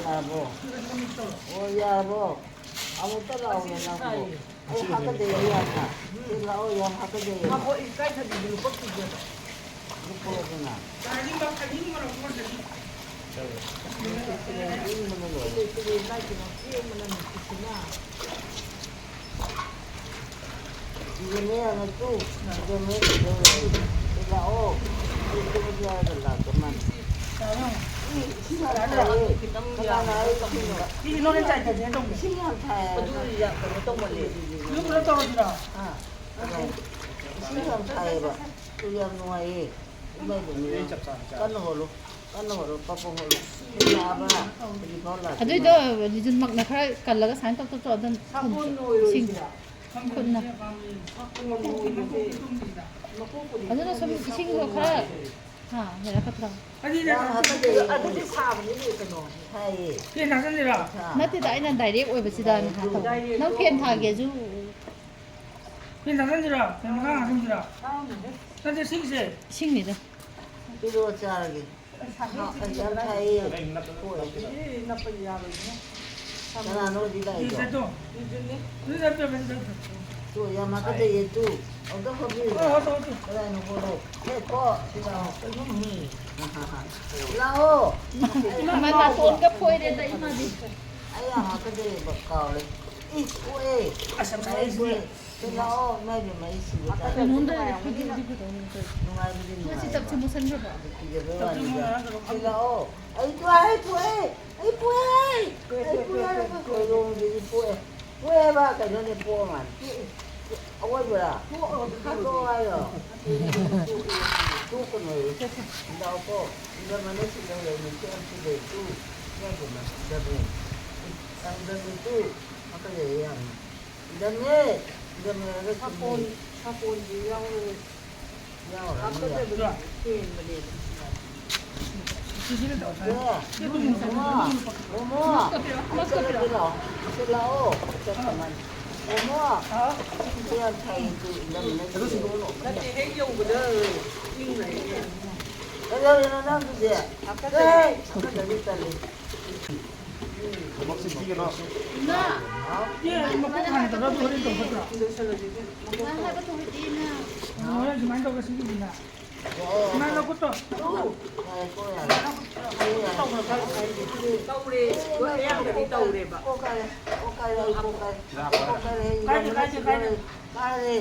ꯌꯥꯔꯕꯣ? ꯁꯤꯗꯩꯗꯤ ꯈꯔ mix ꯇꯧꯔꯣ꯫ ꯑꯣ, ꯌꯥꯔꯕꯣ? ꯑꯃꯨꯛꯇ ꯂꯥꯛꯑꯣꯅꯦ ꯅꯪꯕꯣ꯫ ꯑꯩ ꯍꯥꯀꯠꯆꯩꯌꯦ ꯌꯥꯝꯅ꯫ ꯁꯤ ꯂꯥꯛꯑꯣ, ꯌꯥꯝ ꯍꯥꯀꯠꯆꯩꯌꯦ꯫ ꯉꯥꯏꯈꯣ, ꯏꯀꯥꯏ ꯊꯕꯤꯗꯨ ꯂꯨꯄꯥ ꯀꯦꯖꯤ ꯑꯃ꯫ ꯂꯨꯄꯥ ꯑꯗꯨꯅ꯫ ꯏꯪꯕꯅ ꯂꯣꯏꯔꯦ꯫ ꯁꯤꯗꯅꯦ, ꯅꯠꯇꯨ, ꯁꯤꯗꯅꯦ, ꯁꯤꯗ ꯂꯥꯛꯑꯣ꯫ ꯑꯩ ꯇꯨꯝꯃꯒꯦ ꯍꯥꯏꯔꯒ ꯂꯥꯛꯇ ꯃꯥꯅꯤ꯫ ꯏ, ꯏꯁꯤꯡ ꯌꯥꯝ ꯊꯥꯏꯌꯦ꯫ ꯀꯅꯥꯅ ꯍꯥꯏꯔꯤꯅꯣ? ꯏꯁꯤꯡ ꯌꯥꯝ ꯊꯥꯏ ꯍꯥꯏꯕ? ꯑꯗꯨ ꯌꯥꯝ ꯀꯩꯅꯣ ꯇꯧꯃꯜꯂꯦ꯫ ꯏꯁꯤꯡ ꯌꯥꯝ ꯊꯥꯏ ꯍꯥꯏꯕ? ꯏꯔꯨ ꯈꯔ ꯇꯧꯔꯁꯤꯔꯣ? ꯑꯥ, ꯑꯗꯣ ꯏꯁꯤꯡ ꯌꯥꯝ ꯊꯥꯏꯌꯦꯕ꯫ ꯑꯗꯨ ꯌꯥꯝ ꯅꯨꯡꯉꯥꯏꯌꯦ꯫ ꯏꯃꯥꯏ ꯄꯦꯝꯃ꯫ ꯀꯟꯅ ꯍꯣꯜꯂꯨ꯫ ꯀꯟꯅ ꯍꯣꯠꯂꯣ, ꯄꯞ ꯄꯞ ꯍꯣꯠꯂꯣ꯫ ꯁꯤ ꯂꯥꯛꯑꯕ? ꯍꯧꯖꯤꯛ ꯐꯥꯎ ꯂꯥꯛꯇ꯭ꯔꯤ ꯑꯗꯨꯏꯗꯣ ꯃꯥꯜꯂꯦ꯫ ꯂꯤꯖꯨꯟꯃꯛꯅ ꯈꯔ ꯀꯜꯂꯒ ꯁꯨꯃꯥꯏꯅ ꯇꯧ ꯇꯧ ꯇꯧ ꯑꯗꯨꯝ ꯁꯥꯄꯣꯟ ꯏꯁꯤꯡ ꯑꯣꯏꯔꯣꯏꯁꯤꯔꯥ? ꯈꯨꯠꯅ꯫ ꯃꯀꯣꯛꯄꯨꯗꯤ ꯑꯗꯨꯅ ꯁꯨꯝ ꯈꯪꯗꯦ꯫ ꯏꯁꯤꯡꯗꯣ ꯈꯔ, ꯍꯥ, ꯍꯦꯜꯂꯛꯀꯗ꯭ꯔꯣ? ꯌꯥꯝ ꯍꯥꯀꯠꯆꯩꯌꯦ꯫ ꯑꯗꯨꯗꯤ ꯁꯥꯕꯅꯤꯅꯦ ꯀꯩꯅꯣ꯫ ꯍꯥꯏꯌꯦ꯫ ꯐꯦꯟ ꯊꯥꯖꯤꯟꯁꯤꯔꯣ? ꯅꯠꯇꯦꯗ, ꯑꯩꯅ direct ꯑꯣꯏꯕꯁꯤꯗ ꯍꯥꯏꯕ꯫ ꯅꯪ ꯐꯦꯟ ꯊꯥꯒꯦꯁꯨ꯫ ꯐꯦꯟ ꯊꯥꯖꯤꯟꯁꯤꯔꯣ? ꯐꯦꯟ ꯃꯈꯥ ꯊꯥꯖꯤꯟꯁꯤꯔꯣ? ꯅꯠꯇꯦ, ꯁꯤꯒꯤꯁꯦ꯫ ꯏꯁꯤꯡꯅꯤꯗ꯫ ꯄꯤꯔꯛꯑꯣ ꯆꯥꯔꯒꯦ꯫ ꯍꯥꯎ, ꯑꯁ, ꯌꯥꯝ ꯁꯥꯏꯌꯦ꯫ ꯍꯣꯏ꯫ ꯑꯦ, ꯅꯞꯄꯗꯤ ꯌꯥꯔꯣꯏꯅꯦ꯫ ꯀꯅꯥꯅꯣ ꯍꯧꯖꯤꯛ ꯂꯥꯛꯏꯗꯣ? ꯂꯤꯖꯟꯗꯣ꯫ ꯂꯤꯖꯟꯅꯦ꯫ ꯂꯤꯖꯟ ꯄꯦꯃꯦꯟ ꯇꯧ꯫ ꯇꯨ, ꯌꯥꯝ ꯍꯥꯀꯠꯆꯩꯌꯦ, ꯇꯨ꯫ ꯑꯝꯇ ꯍꯣꯠꯄꯤꯌꯨ꯫ ꯍꯣꯏ, ꯍꯣꯏ, ꯍꯣꯏ, ꯍꯣꯏ꯫ ꯀꯗꯥꯏꯅꯣ ꯍꯣꯠꯂꯣ꯫ ꯍꯦ, ꯀꯣ, ꯁꯤꯗ꯫ ꯀꯩꯅꯣꯅꯦꯍꯦ꯫ ꯂꯥꯛꯑꯣ꯫ ꯏꯃꯥ ꯅꯥꯇꯣꯟꯒ ꯐꯣꯏꯔꯦꯗ, ꯏꯃꯥꯗꯤ꯫ ꯑꯩ ꯌꯥꯝ ꯍꯥꯀꯠꯆꯩꯌꯦꯕ, ꯀꯥꯎꯔꯦ꯫ ꯏꯁ, ꯄꯣꯛꯑꯦ꯫ ꯑꯁ, ꯌꯥꯝ ꯁꯥꯏ, ꯁꯤꯗꯤ꯫ ꯁꯤ ꯂꯥꯛꯑꯣ, ꯏꯃꯥꯏ ꯄꯦꯝꯃ, ꯑꯩ ꯁꯤꯒꯦ ꯇꯧꯔꯦ꯫ ꯀꯩꯅꯣꯝꯗ ꯐꯣꯏꯗꯕꯗꯤ ꯐꯗꯧꯅꯤ ꯀꯩꯅꯣ꯫ ꯅꯨꯡꯉꯥꯏꯕꯗꯤ ꯃꯁꯤ ꯅꯨꯡꯉꯥꯏꯕ꯫ ꯇꯞꯁꯤ ꯃꯨꯠꯁꯟꯈ꯭ꯔꯕ? ꯑꯗꯨ ꯀꯤꯖꯕꯩ ꯋꯥꯅꯤꯗ꯫ ꯁꯤ ꯂꯥꯛꯑꯣ꯫ ꯑꯩ ꯄꯣꯛꯑꯦ, ꯑꯩ ꯄꯣꯛꯑꯦ, ꯑꯩ ꯄꯣꯛꯑꯦ꯫ ꯄꯣꯛꯑꯦ꯫ ꯄꯣꯛꯑꯦꯕ ꯀꯩꯅꯣꯅꯦ, ꯄꯣꯛꯑ ꯃꯥꯜꯂꯦ꯫ ꯑꯋꯣꯏꯕꯔꯥ? ꯄꯣꯛꯑꯣ ꯍꯥꯏꯌꯣ꯫ ꯄꯣꯛꯀꯅꯣꯌꯦ꯫ ꯂꯥꯛꯑꯣꯀꯣ꯫ ꯏꯟꯖꯝ ꯑꯅ ꯁꯤ ꯂꯧꯔꯦ, ꯅꯨꯄꯤ ꯌꯥꯝ ꯁꯤꯖꯩ꯫ ꯇꯨ꯫ ꯏꯃꯥꯏ ꯄꯦꯝꯃ, ꯏꯟꯖꯝꯅꯦ꯫ ꯌꯥꯝ ꯏꯟꯖꯝꯅꯦ ꯇꯨ꯫ ꯍꯥꯀꯠꯆꯩꯌꯦ ꯌꯥꯝꯅ꯫ ꯏꯟꯖꯝꯅꯦ꯫ ꯏꯟꯖꯝꯅꯦ ꯍꯥꯏꯔꯒ ꯁꯥꯄꯣꯟ, ꯁꯤꯖꯩ꯫ ꯁꯥꯄꯣꯟꯁꯨ ꯌꯥꯎꯔꯦ꯫ ꯌꯥꯎꯔꯅꯤ꯫ ꯍꯥꯞꯀꯗꯕꯅꯤ꯫ ꯍꯦꯟꯕꯅꯦ꯫ ꯁꯤꯁꯤꯅ ꯇꯧꯔꯦ꯫ ꯑꯦ, ꯃꯣꯃꯣ, ꯃꯣꯃꯣ, ꯑꯩ ꯆꯠꯂꯒꯦ ꯂꯥꯛꯑꯣ꯫ ꯁꯤ ꯂꯥꯛꯑꯣ꯫ ꯆꯠꯈ꯭ꯔꯃꯥꯅꯤ꯫ ꯃꯣꯃꯣ, ꯁꯤꯁꯦ ꯌꯥꯝ ꯐꯩ, ꯇꯨ ꯏꯟꯖꯝꯅꯦ꯫ ꯅꯠꯇꯦ, ꯍꯦꯛ ꯌꯧꯕꯗ ꯏꯪꯕꯅꯦ꯫ ꯀꯩꯗꯧꯔꯤꯅꯣ ꯅꯪ ꯑꯗꯨꯗꯤ? ꯍꯥꯞꯀꯠꯆꯒꯦ꯫ ꯑꯦ, ꯍꯥꯞꯀꯠꯆꯒꯦ ꯇꯜꯂꯤ꯫ ꯊꯕꯛꯁꯤ ꯄꯤꯒꯅꯣ꯫ ꯏꯃꯥ! ꯏꯆꯦ, ꯃꯀꯣꯛ ꯍꯥꯟꯅ ꯇꯧꯔ ꯍꯣꯔꯦꯟ ꯇꯧꯒꯗ꯭ꯔꯣ? ꯏꯃꯥ ꯍꯥꯏꯕ ꯀꯧꯍꯟꯗꯦ, ꯏꯃꯥ꯫ ꯍꯣꯔꯦꯟ ꯁꯨꯃꯥꯏꯅ ꯇꯧꯔꯒ ꯁꯤꯒꯤꯁꯤꯅ꯫ ꯏꯃꯥ ꯂꯧꯈꯠꯇꯣ꯫ ꯇꯧꯔꯦ, ꯂꯣꯏ ꯑꯌꯥꯝꯕꯗꯤ ꯇꯧꯔꯦꯕ꯫ ꯀꯥꯏꯗꯦ, ꯀꯥꯏꯗꯦ, ꯀꯥꯏꯗꯦ꯫ ꯀꯥꯏꯗꯦ꯫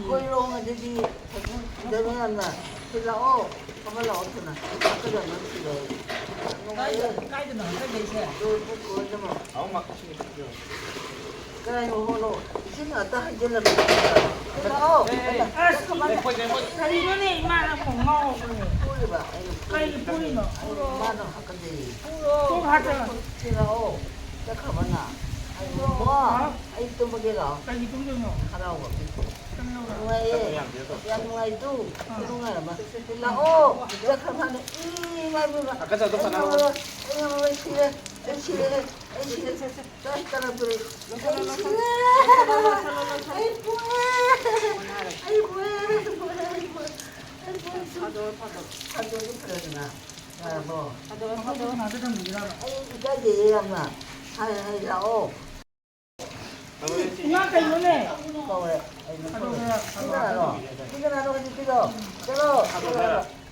ꯀꯣꯏꯔꯣꯡ ꯑꯗꯨꯗꯤ ꯐꯖꯅ ꯌꯥꯝꯅ ꯁꯤꯜꯂꯛꯑꯣ꯫ ꯑꯃ ꯂꯥꯛꯑꯣ ꯊꯨꯅ꯫ ꯍꯥꯞꯀꯗꯕ ꯅꯪ ꯁꯤꯜꯂꯛꯑꯣ꯫ ꯀꯥꯏꯗ-, ꯀꯥꯏꯗꯅꯣ ꯍꯥꯞꯀꯗꯣꯏꯁꯦ? ꯂꯣꯏ ꯄꯨꯊꯣꯛꯑꯣ ꯏꯅꯝꯃ꯫ ꯀꯗꯥꯏꯅꯣ ꯍꯣꯠꯂꯣ꯫ ꯏꯁꯤꯡ ꯉꯥꯛꯇ ꯍꯩꯖꯤꯜꯂꯝꯃꯦ꯫ ꯂꯥꯛꯑꯣ꯫ ꯑꯁ, ꯀꯔꯤꯅꯣꯅꯦ, ꯏꯃꯥ ꯅꯪꯕꯨ ꯉꯥꯎꯔꯕꯅꯦ? ꯄꯨꯔꯤꯕ ꯑꯩꯅ ꯀꯩꯒꯤ ꯄꯨꯔꯤꯅꯣ? ꯑꯩ ꯃꯥꯅ ꯍꯥꯞꯀꯗꯣꯏꯅꯤ꯫ ꯀꯣꯛ ꯍꯥꯠꯇꯅ꯫ ꯁꯤꯜꯂꯛꯑꯣ꯫ ꯆꯠꯈ꯭ꯔꯕꯅ꯫ ꯑꯩ ꯃꯣꯃꯣ, ꯑꯩ ꯇꯨꯝꯃꯒꯦ ꯂꯥꯛꯑꯣ꯫ ꯀꯩꯒꯤ ꯇꯨꯝꯗꯣꯏꯅꯣ? ꯍꯔꯥꯎꯕꯒꯤ꯫ ꯀꯩꯅꯣ ꯂꯥꯛꯑꯣ꯫ ꯅꯨꯡꯉꯥꯏꯌꯦ꯫ ꯌꯥꯝ ꯅꯨꯡꯉꯥꯏꯗꯨ꯫ ꯑꯥ꯫ ꯅꯨꯡꯉꯥꯏꯔꯝꯃ꯫ ꯂꯥꯛꯑꯣ꯫ ꯆꯠꯈ꯭ꯔ ꯃꯥꯅ꯫ ꯏ, ꯏꯃꯥ ꯏꯕꯦꯝꯃ꯫ ꯑꯀꯟ ꯑꯀꯟ ꯑꯩ ꯉꯝꯃꯔꯣꯏ꯫ ꯑꯩ ꯉꯝꯃꯔꯣꯏ꯫ ꯁꯤꯔꯦ꯫ ꯑꯩ ꯁꯤꯔꯦ꯫ ꯑꯩ ꯁꯤꯔꯦ꯫ ꯆꯠ ꯇꯔꯛꯄꯅꯦ꯫ ꯑꯩ ꯁꯤꯔꯦ꯫ ꯑꯩ ꯄꯣꯔꯦ꯫ ꯑꯩ ꯄꯣꯔꯦ꯫ ꯑꯩ ꯄꯣꯔꯦ꯫ ꯑꯩ ꯄꯣꯔꯦ꯫ ꯊꯥꯗꯣꯛꯑꯣ, ꯊꯥꯗꯣꯛꯑꯣ꯫ ꯊꯥꯗꯣꯛꯑꯗꯤ ꯐꯔꯦꯗꯅ꯫ ꯌꯥꯔꯕꯣ? ꯊꯥꯗꯣꯛꯑꯣ, ꯊꯥꯗꯣꯛꯑꯣ꯫ ꯑꯩ ꯏꯀꯥꯏꯖꯩꯌꯦ ꯌꯥꯝꯅ꯫ ꯍꯥꯏ, ꯍꯥꯏ, ꯂꯥꯛꯑꯣ꯫ ꯏꯃꯥ ꯀꯩꯅꯣꯅꯦ? ꯀꯧꯔꯦ꯫ ꯑꯩꯅ ꯀꯧꯔꯦ꯫ ꯁꯤ ꯀꯅꯥꯅꯣ? ꯁꯤ ꯀꯅꯥꯅꯣ ꯍꯧꯖꯤꯛꯀꯤꯗꯣ? ꯆꯠꯂꯣ꯫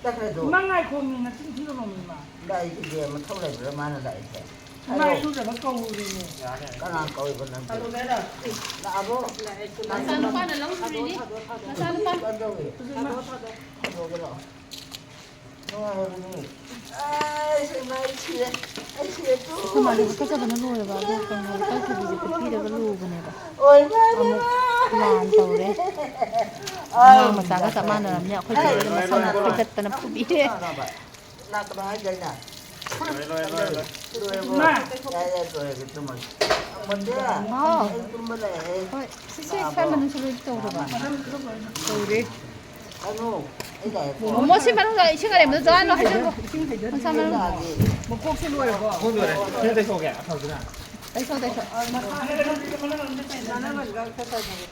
ꯆꯠꯈ꯭ꯔꯦ ꯑꯗꯨ꯫ ꯏꯃꯥ ꯉꯥꯏꯈꯣꯃꯤ, ꯅꯆꯤꯟ ꯊꯤꯒꯅꯣꯃꯤ ꯏꯃꯥ꯫ ꯂꯥꯛꯏꯁꯤꯗꯤ ꯃꯊꯧ ꯂꯩꯕ꯭ꯔꯥ ꯃꯥꯅ ꯂꯥꯛꯏꯁꯦ? ꯏꯃꯥ ꯍꯥꯏꯌꯣ꯫ ꯏꯔꯨꯖꯕ ꯀꯧꯔꯤꯅꯦ꯫ ꯀꯅꯥ ꯀꯧꯔꯤꯕ ꯅꯪ? ꯂꯥꯛꯑꯕꯣ? ꯃꯆꯥꯅꯨꯄꯥꯅ ꯂꯧꯗꯣꯔꯤꯅꯤ꯫ ꯃꯆꯥꯅꯨꯄꯥ꯫ ꯀꯝꯗꯧꯔꯤ? ꯊꯥꯗꯣꯛꯑꯒꯦ ꯂꯥꯛꯑꯣ꯫ ꯅꯨꯡꯉꯥꯏꯔꯕꯅꯦ꯫ ꯑꯩꯁ, ꯏꯃꯥ, ꯑꯩ ꯁꯤꯔꯦ꯫ ꯑꯩ ꯁꯤꯔꯦ꯫ ꯇꯨ꯫ ꯑꯩꯈꯣꯏ ꯃꯥꯗꯤ ꯍꯥꯀꯠꯆꯕꯅ ꯂꯣꯏꯔꯕ, ꯑꯗꯣ ꯀꯩꯅꯣ, ꯏꯀꯥꯏꯊꯕꯤꯁꯦ ꯐꯨꯠꯄꯤꯔꯒ ꯂꯨꯕꯅꯦꯕ꯫ ꯑꯣ, ꯏꯃꯥ, ꯑꯃꯨꯛ ꯏꯃꯥ, ꯂꯥꯟ ꯇꯧꯔꯦ꯫ ꯑꯉꯥꯡ ꯃꯆꯥꯒ ꯆꯞ ꯃꯥꯟꯅꯔꯕꯅꯦ꯫ ꯑꯩꯈꯣꯏ ꯆꯦ ꯍꯣꯏꯗ ꯃꯁꯝꯅ ꯐꯣꯏꯗꯠꯇꯅ ꯐꯨꯕꯤꯔꯦ꯫ ꯂꯥꯛꯀꯅꯣ ꯍꯥꯏꯗꯥꯏꯅꯦ? ꯂꯣꯏꯔꯦ, ꯂꯣꯏꯔꯦ, ꯂꯣꯏꯔꯦ꯫ ꯂꯣꯏꯔꯕꯣ? ꯏꯃꯥ! ꯌꯥꯔꯦ, ꯌꯥꯔꯦ, ꯂꯣꯏꯔꯦ, ꯇꯨꯝꯃꯒꯦ꯫ ꯑꯃꯣꯟꯗꯤ, ꯍꯥꯎ꯫ ꯑꯩ ꯇꯨꯝꯕ ꯂꯩꯔꯦ꯫ ꯍꯣꯏ, ꯁꯤ, ꯁꯤ ꯂꯥꯛꯑꯕꯣ? ꯁ꯭ꯋꯥꯏ ꯃꯅꯨꯡꯁꯨ ꯂꯣꯏ ꯇꯧꯔꯕ? ꯇꯧꯔꯦ꯫ ꯀꯩꯅꯣ? ꯑꯩ ꯂꯥꯛꯑꯦꯀꯣ꯫ ꯑꯃꯣ, ꯁꯤ ꯃꯅꯨꯡꯗ ꯏꯁꯤꯡ ꯑꯔꯦꯝꯕꯗꯣ ꯖꯥꯔ ꯂꯧ ꯍꯩꯖꯤꯜꯂꯣ꯫ ꯏꯁꯤꯡ ꯍꯩꯖꯤꯜꯂꯣ꯫ ꯃꯁꯥ ꯃꯅꯨꯡ꯫ ꯂꯥꯛꯑꯒꯦ꯫ ꯃꯀꯣꯛꯁꯦ ꯂꯣꯏꯔꯕꯣ? ꯃꯀꯣꯛ ꯂꯣꯏꯔꯦ꯫ ꯁꯤꯅ ꯇꯩꯊꯣꯛꯑꯒꯦ, ꯑꯐꯕꯗꯨꯅ꯫ ꯇꯩꯊꯣꯛ, ꯇꯩꯊꯣꯛ꯫ ꯃꯁꯥ ꯃꯅꯨꯡ ꯑꯝꯇ ꯇꯩꯊꯣꯛ꯫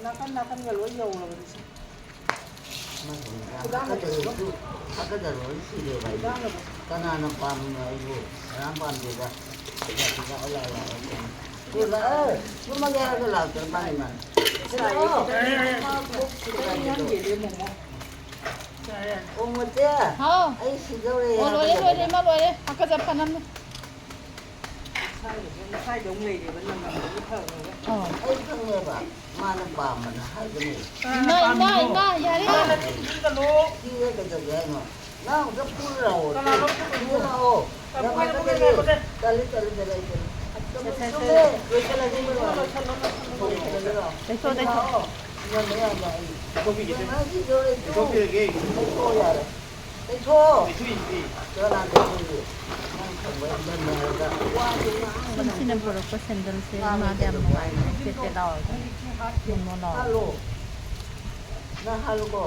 ꯅꯥꯀꯟ ꯅꯥꯀꯟꯒ ꯂꯣꯏ ꯌꯧꯔꯕꯅꯤ ꯁꯤ꯫ ꯍꯥꯀꯠꯆꯔꯣꯏ ꯁꯤꯔꯦꯕ ꯑꯩꯕꯨ꯫ ꯀꯅꯥꯅ ꯄꯥꯝꯃꯤꯅꯣ ꯑꯩꯕꯨ? ꯀꯅꯥꯝ ꯄꯥꯝꯗꯦꯗ꯫ ꯁꯤꯗ ꯑꯩ ꯂꯥꯛꯑꯦ, ꯂꯥꯛꯑꯦ꯫ ꯁꯤꯗ, ꯑꯦ, ꯇꯨꯝꯃꯒꯦ ꯍꯥꯏꯔꯒ ꯂꯥꯛꯇ꯭ꯔ ꯃꯥꯅꯤ, ꯃꯥꯅꯤ꯫ ꯁꯤꯗ ꯂꯥꯛꯑꯣ꯫ ꯑꯣ, ꯃꯣꯇꯦ, ꯍꯥꯎ꯫ ꯑꯩ ꯁꯤꯗꯧꯔꯦ ꯑꯣ, ꯂꯣꯏꯔꯦ, ꯍꯥꯏꯕ ꯂꯣꯏꯔꯦ, ꯏꯃꯥ, ꯂꯣꯏꯔꯦ꯫ ꯍꯥꯀꯠꯆ ꯐꯅꯕꯅꯦ꯫ ꯁ꯭ꯋꯥꯏꯗ ꯑꯃꯨꯛ ꯂꯩꯔꯦꯕ, ꯅꯪ ꯉꯝꯗꯕ ꯐꯔꯕ꯫ ꯑꯥ꯫ ꯑꯩ ꯈꯪꯉꯦꯕ, ꯃꯥꯅ ꯄꯥꯝꯕꯅ ꯍꯥꯏꯕꯅꯦ꯫ ꯏꯃꯥ, ꯏꯃꯥ, ꯏꯃꯥ, ꯌꯥꯔꯦ꯫ ꯏꯃꯥꯅ ꯊꯤꯟꯖꯤꯟꯒꯅꯨ꯫ ꯊꯤꯔꯦ ꯀꯩꯗꯧꯒꯦ ꯍꯥꯏꯅꯣ? ꯅꯪ ꯑꯝꯇ ꯄꯨꯔ ꯂꯥꯛꯑꯣ꯫ ꯀꯅꯥꯅꯣ ꯄꯨꯗꯣꯏꯁꯦ? ꯄꯨꯔ ꯂꯥꯛꯑꯣ꯫ ꯉꯥꯏꯈꯣ, ꯌꯥꯝ ꯉꯥꯏꯈꯣ, ꯍꯥꯏꯔꯛꯀꯗꯣꯏꯅꯦ꯫ ꯉꯥꯏꯈꯣ, ꯁꯦ꯫ ꯇꯜꯂꯤ, ꯇꯜꯂꯤ, ꯇꯜꯂꯤ, ꯑꯩ ꯇꯜꯂꯤ꯫ ꯁꯦ, ꯁꯦ, ꯁꯦ꯫ ꯂꯣꯏꯁꯜꯂꯁꯤ, ꯏꯕꯨꯡꯉꯣ, ꯂꯣꯏꯁꯜꯂꯣ, ꯂꯣꯏꯁꯜꯂꯣ꯫ ꯂꯣꯏꯁꯜꯂꯁꯤꯔꯣ? ꯂꯣꯏꯁꯜꯂꯣ, ꯂꯣꯏꯁꯜꯂꯣ꯫ ꯂꯥꯛꯑꯣ꯫ ꯏꯃꯥꯟꯅꯕ ꯌꯥꯝ ꯂꯥꯛꯑꯦ꯫ ꯂꯧꯊꯣꯛꯄꯤꯔꯒꯦ꯫ ꯏꯃꯥꯟꯅꯕ ꯁꯤꯗꯣꯔꯦ, ꯇꯨ꯫ ꯂꯧꯊꯣꯛꯄꯤꯔꯒꯦ꯫ ꯂꯧꯊꯣꯛꯑꯣ ꯌꯥꯔꯦ꯫ ꯂꯩꯊꯣꯛꯑꯣ꯫ ꯂꯩꯊꯣꯛꯏꯁꯤꯗꯤ꯫ ꯀꯅꯥ ꯂꯩꯊꯣꯛꯏ? ꯅꯪ ꯈꯪꯕ ꯌꯥꯝ ꯗꯝꯃꯦ ꯍꯥꯏꯔꯒ ꯋꯥꯁꯦ ꯉꯥꯡꯕꯅ ꯁꯤꯅ ꯄꯨꯔꯛꯄ ꯁꯦꯟꯗꯜꯁꯦ ꯃꯥꯗꯤ ꯌꯥꯝ ꯅꯨꯡꯉꯥꯏꯕꯅꯦ, ꯄꯦꯠ ꯄꯦꯠ ꯂꯥꯎꯔꯒ ꯃꯣꯟ ꯃꯣꯟ ꯂꯥꯎꯔꯒ꯫ ꯍꯥꯠꯂꯣ꯫ ꯅꯪ ꯍꯥꯠꯂꯨꯀꯣ꯫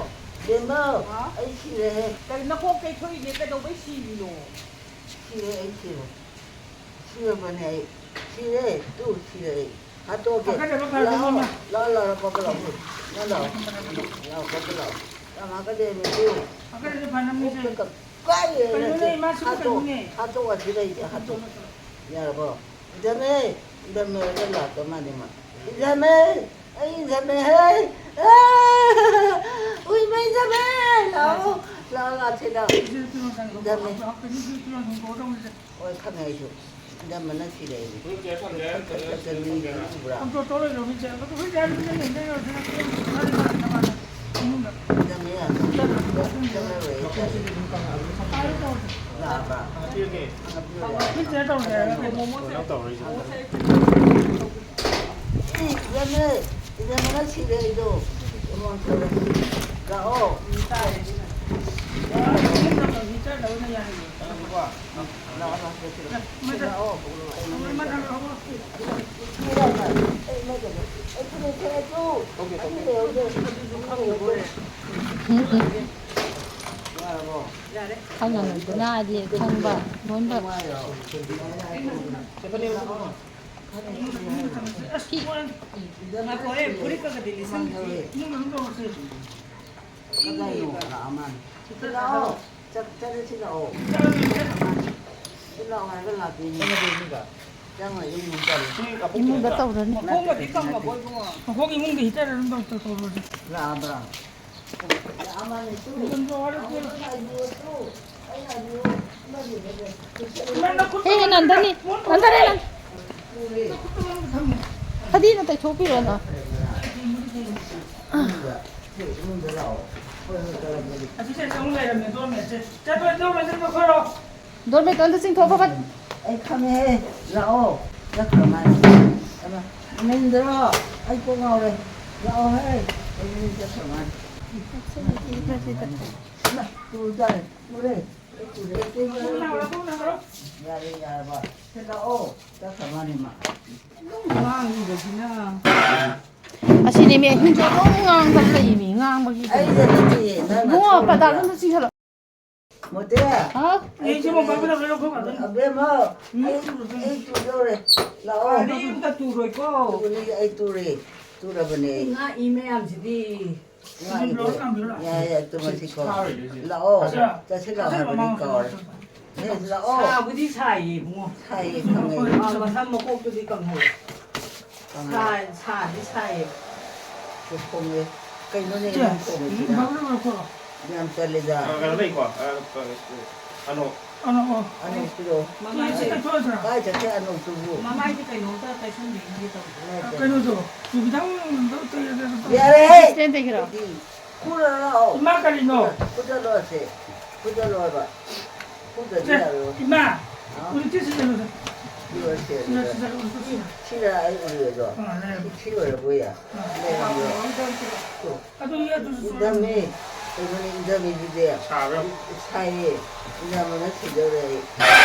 ꯕꯦꯝꯃ, ꯍꯥ? ꯑꯩ ꯁꯤꯔꯦꯍꯦ꯫ ꯀꯔꯤ ꯅꯀꯣꯛ ꯇꯩꯊꯣꯛꯏꯅꯦ? ꯀꯩꯗꯧꯕꯩ ꯁꯤꯔꯤꯅꯣ? ꯁꯤꯔꯦ, ꯑꯩ ꯁꯤꯔꯦ꯫ ꯁꯤꯔꯕꯅꯦ ꯑꯩ꯫ ꯁꯤꯔꯦ꯫ ꯇꯨ, ꯁꯤꯔꯦ ꯑꯩ꯫ ꯍꯥꯠꯇꯣꯛꯑꯒꯦ꯫ ꯍꯥꯀꯠꯆꯕ ꯐꯔꯕ ꯂꯥꯛꯑꯣ꯫ ꯃꯃꯥ? ꯂꯥꯛꯑꯣ, ꯂꯥꯛꯑꯣ, ꯀꯞꯄ ꯂꯥꯛꯑꯣ꯫ ꯅꯪ ꯂꯥꯛꯑꯣ꯫ ꯂꯥꯛꯑꯣ, ꯀꯞꯄ ꯂꯥꯛꯑꯣ꯫ ꯌꯥꯝ ꯍꯥꯀꯠꯆꯩꯃꯤ, ꯇꯨ꯫ ꯍꯥꯀꯠꯆꯕ ꯐꯅꯕꯅꯤꯁꯦ꯫ ꯀꯣꯛꯇ ꯀꯞ-, ꯀꯥꯏꯔꯦ ꯀꯩꯅꯣꯅꯦ, ꯅꯠꯇꯦ꯫ ꯏꯃꯥ, ꯁꯤꯕꯨ ꯍꯥꯠꯇꯣꯛ-, ꯀꯩꯅꯣꯅꯦ? ꯍꯥꯠꯇꯣꯛꯑꯣ, ꯑꯁꯤꯗ ꯏꯆꯦ, ꯍꯥꯠꯇꯣꯛꯑꯣ꯫ ꯌꯥꯔꯕꯣ? ꯏꯟꯊꯝꯃꯦ꯫ ꯏꯟꯊꯝꯃꯦ ꯍꯥꯏꯔꯒ ꯂꯥꯛꯇ ꯃꯥꯜꯂꯦ ꯃꯥ꯫ ꯏꯟꯊꯝꯃꯦ꯫ ꯑꯩ ꯏꯟꯊꯝꯃꯦ ꯍꯦ꯫ ꯑꯥ! ꯎꯏꯃ ꯏꯟꯊꯝꯃꯦ꯫ ꯂꯥꯛꯑꯣ꯫ ꯂꯥꯛꯑꯣ, ꯂꯥꯛꯑꯣ, ꯁꯤꯗ꯫ ꯏꯟꯊꯝꯃꯦ꯫ ꯍꯣꯏ, ꯈꯪꯉꯦ ꯑꯩꯁꯨ꯫ ꯏꯟꯊꯝꯕꯅ ꯁꯤꯔꯦ ꯑꯩꯗꯤ꯫ ꯈꯠ, ꯈꯠ, ꯈꯠ, ꯈꯠ ꯃꯤꯁꯦ ꯎꯕ꯭ꯔꯥ? ꯏꯟꯊꯝ-, ꯏꯕꯦꯝꯃ, ꯏꯕꯦꯝꯃꯅ ꯁꯤꯔꯦ ꯑꯩꯗꯣ꯫ ꯂꯥꯛꯑꯣ꯫ ꯂꯥꯛꯑꯣ, ꯂꯥꯛꯑꯣ, ꯂꯥꯛꯑꯣ꯫ ꯈꯪꯉꯅꯨꯗꯅ ꯑꯗꯤ ꯈꯪꯕ ꯂꯣꯟꯕ꯫ ꯐꯤ꯫ ꯉꯥꯏꯈꯣꯍꯦ, ꯐꯨꯔꯤꯠꯀꯒꯗꯤ ꯂꯤꯠꯁꯟꯗ꯭ꯔꯤ꯫ ꯂꯥꯛꯑꯣ꯫ ꯆꯠ-, ꯆꯠꯂꯁꯤ ꯂꯥꯛꯑꯣ꯫ ꯁꯤ ꯂꯥꯛꯑꯣ ꯍꯥꯏꯔꯒ ꯂꯥꯛꯇꯣꯏꯅꯤ꯫ ꯆꯪꯉꯣꯏ, ꯏꯃꯨꯡ ꯆꯪꯉꯣ꯫ ꯏꯃꯨꯡꯗ ꯇꯧꯔꯅꯤ꯫ ꯃꯈꯣꯡꯒꯗꯤ ꯀꯪꯉꯕꯣ ꯏꯕꯨꯡꯉꯣ? ꯃꯈꯣꯡ ꯏꯃꯨꯡꯗ heater ꯑꯗꯨꯝ ꯇꯧ-, ꯇꯧ-, ꯇꯧꯔꯣ꯫ ꯂꯥꯛꯑꯕ꯭ꯔꯥ? ꯂꯥꯛꯑꯃꯥꯅꯤ ꯇꯨ꯫ ꯑꯗꯨꯝ ꯇꯧꯔꯣ꯫ ꯑꯩꯅ ꯍꯥꯏꯕꯤꯌꯨ ꯇꯨ꯫ ꯑꯩꯅ ꯍꯥꯏꯕꯤꯌꯨ꯫ ꯏꯃꯥ, ꯅꯈꯨꯠꯇꯣ ꯍꯦ, ꯅꯟꯗꯅꯤ꯫ ꯅꯟꯗꯅꯤ, ꯅꯟ-, ꯇꯨꯔꯦ꯫ ꯅꯈꯨꯠꯇꯣ ꯃꯅꯨꯡꯗ ꯊꯝꯃꯣ꯫ ꯐꯗꯤꯅ ꯇꯩꯊꯣꯛꯄꯤꯔꯣꯅ꯫ ꯏꯃꯨꯡꯗ ꯂꯥꯛꯑꯣ꯫ ꯍꯣꯏ, ꯍꯣꯏ, ꯇꯧꯔꯝꯃꯒꯦ꯫ ꯑꯁꯤꯁꯦ ꯑꯃꯨꯛ ꯂꯩꯔꯝꯃꯦ, ꯗꯣꯔꯃꯦꯠꯁꯦ꯫ ꯆꯠꯂꯣ, ꯗꯣꯔꯃꯦꯠꯁꯦ ꯂꯧꯈꯠꯂꯣ꯫ ꯗꯣꯔꯃꯦꯠꯇꯣ ꯑꯝꯇ ꯆꯤꯡꯊꯣꯛꯑꯣ ꯐꯠ-ꯐꯠ꯫ ꯑꯩ ꯈꯪꯉꯦꯍꯦ, ꯂꯥꯛꯑꯣ꯫ ꯆꯠꯈ꯭ꯔ ꯃꯥꯜꯂꯦ꯫ ꯑꯃ, ꯃꯅꯤꯟꯗ꯭ꯔꯣ? ꯑꯩ ꯀꯣꯛ ꯉꯥꯎꯔꯦ꯫ ꯂꯥꯛꯑꯣꯍꯦ꯫ ꯑꯩ ꯃꯅꯤꯟ ꯆꯠꯈ꯭ꯔ ꯃꯥꯜꯂꯦ꯫ ꯏꯃ, ꯇꯨ ꯇꯥꯔꯦ꯫ ꯇꯨꯔꯦ꯫ ꯑꯩ ꯇꯨꯔꯦ꯫ ꯌꯥꯔꯦ, ꯌꯥꯔꯕ? ꯁꯦ ꯂꯥꯛꯑꯣ꯫ ꯆꯠꯈ꯭ꯔ ꯃꯥꯜꯂꯦ ꯃꯥ꯫ ꯉꯥꯡꯉꯤꯕꯁꯤꯅ꯫ ꯑꯁꯤꯅꯦ ꯃꯤ ꯑꯍꯤꯡꯁꯦ ꯑꯗꯨꯝ ꯉꯥꯡꯕ ꯂꯩ ꯃꯤ ꯉꯥꯡꯕꯒꯤ꯫ ꯑꯩꯁꯦ ꯅꯠꯇꯦ, ꯅꯪꯅ ꯏꯕꯨꯡꯉꯣ, ꯊꯣꯛꯂꯤꯕ꯫ ꯄꯗꯥꯗꯣ ꯑꯝꯇ ꯆꯤꯡꯁꯜꯂꯣ꯫ ꯃꯣꯇꯦ꯫ ꯍꯥꯎ? ꯑꯩ ꯁꯤꯃ ꯄꯥꯏꯕ ꯂꯧꯔꯦ, ꯂꯧꯊꯣꯛꯈ꯭ꯔꯣ ꯑꯗꯨꯝ꯫ ꯑꯕꯦꯝꯃ, ꯎꯝ? ꯑꯩ, ꯑꯩ ꯇꯨꯗꯧꯔꯦ꯫ ꯂꯥꯛꯑꯣ꯫ ꯑꯥ, ꯅꯪ ꯑꯝꯇ ꯇꯨꯔꯣꯏꯀꯣ꯫ ꯇꯨꯅꯤ, ꯑꯩ ꯇꯨꯔꯦ꯫ ꯇꯨꯔꯕꯅꯦ꯫ ꯉꯥꯛꯏ ꯃꯌꯥꯝꯁꯤꯗꯤ꯫ ꯉꯥꯛꯏꯅꯦ꯫ ꯑꯗꯨꯝ ꯂꯧꯔ ꯊꯝꯕꯤꯔꯣ꯫ ꯌꯥꯏ, ꯌꯥꯏ, ꯇꯨꯝꯃꯁꯤꯀꯣ꯫ ꯁꯤ ꯊꯥꯔꯣꯏꯗꯣꯏꯁꯦ꯫ ꯂꯥꯛꯑꯣ꯫ ꯑꯁꯤꯔ? ꯆꯠꯁꯤ ꯂꯥꯛꯑꯣ ꯑꯁꯤꯔ ꯍꯥꯏꯕꯅꯤ ꯃꯃꯥꯡ ꯀꯥꯎꯔꯦ꯫ ꯁꯤꯔ꯫ ꯍꯦ, ꯂꯥꯛꯑꯣ꯫ ꯁꯥꯕꯨꯗꯤ ꯁꯥꯏꯌꯦ, ꯏꯕꯨꯡꯉꯣ꯫ ꯁꯥꯏꯌꯦ, ꯈꯪꯉꯦ꯫ ꯑꯥ, ꯃꯁꯝ ꯃꯀꯣꯛꯇꯨꯗꯤ ꯀꯪꯍꯜꯂꯦ꯫ ꯀꯪꯍꯜꯂꯦ꯫ ꯁꯥ-, ꯁꯥꯗꯤ ꯁꯥꯏꯌꯦ꯫ ꯁꯤ ꯈꯣꯡꯉꯦ꯫ ꯀꯩꯅꯣꯅꯦ, ꯆꯦ, ꯅꯪ ꯈꯣꯡꯉꯤꯁꯤꯅ? ꯕꯥꯕꯨꯔ ꯂꯧꯈꯣ꯫ ꯌꯥꯝ ꯆꯜꯂꯤꯗ꯫ ꯑ, ꯀꯩꯅꯣ ꯂꯩꯀꯣ? ꯑ, ꯑ, ꯑꯅꯣꯛ꯫ ꯑꯅꯣꯛ, ꯑꯣ꯫ ꯑꯅꯣꯛ ꯄꯤꯔꯛꯑꯣ꯫ ꯃꯃꯥꯏꯁꯦ ꯀꯥꯏ ꯆꯠꯈ꯭ꯔꯦ ꯑꯅꯣꯛꯇꯨꯕꯨ? ꯃꯃꯥꯏꯁꯦ ꯀꯩꯅꯣꯝꯇ ꯇꯩꯁꯟꯕꯤꯈꯤꯒꯦ ꯇꯧꯕ꯫ ꯀꯩꯅꯣꯗꯣ, ꯈꯤꯇꯪ ꯇꯩ-, ꯇꯩ-, ꯇꯩ-, ꯌꯥꯔꯦꯍꯦ! ꯁ꯭ꯇꯦꯟ ꯇꯩꯒꯦꯔꯣ? ꯑꯗꯨꯗꯤ꯫ ꯐꯨꯔ ꯂꯥꯛꯑꯣ꯫ ꯏꯃꯥ ꯀꯔꯤꯅꯣ? ꯐꯨꯗꯠꯂꯣ ꯑꯁꯦ꯫ ꯐꯨꯗꯠꯂꯣ ꯍꯥꯏꯕ꯫ ꯐꯨꯗꯗꯤ ꯁꯦ, ꯌꯥꯔꯣꯏ꯫ ꯏꯃꯥ, ꯍꯥ? ꯎꯔꯤꯠꯁꯤ ꯁꯤꯖꯤꯟꯅꯁꯦ꯫ ꯁꯤꯔꯣ, ꯁꯤꯔꯣ, ꯁꯤꯖꯤꯟꯅ, ꯁꯤꯔꯣ꯫ ꯁꯤꯖꯤꯟꯅ, ꯎꯔꯤꯠꯁꯤ ꯁꯤꯖꯤꯟꯅ꯫ ꯁꯤꯔ ꯑꯩ ꯎꯔꯤꯗꯣ꯫ ꯑꯥ, ꯂꯩꯔꯝꯃꯦ꯫ ꯁꯤ ꯑꯣꯏꯔꯕꯣꯌꯦ? ꯑꯥ, ꯂꯩꯔꯝꯃꯦ꯫ ꯑꯥ, ꯑꯗꯨ, ꯑꯗꯨ, ꯑꯗꯨ, ꯑꯗꯨ, ꯑꯗꯨ, ꯏꯪꯊꯝꯃꯦ꯫ ꯀꯩꯅꯣꯅꯦ ꯏꯪꯊꯝꯃꯤꯁꯤꯗꯤ? ꯁꯥꯕ꯭ꯔꯥ? ꯁꯥꯏꯌꯦ꯫ ꯏꯪꯊꯝꯕꯅ ꯁꯤꯗꯧꯔꯦ ꯑꯩ꯫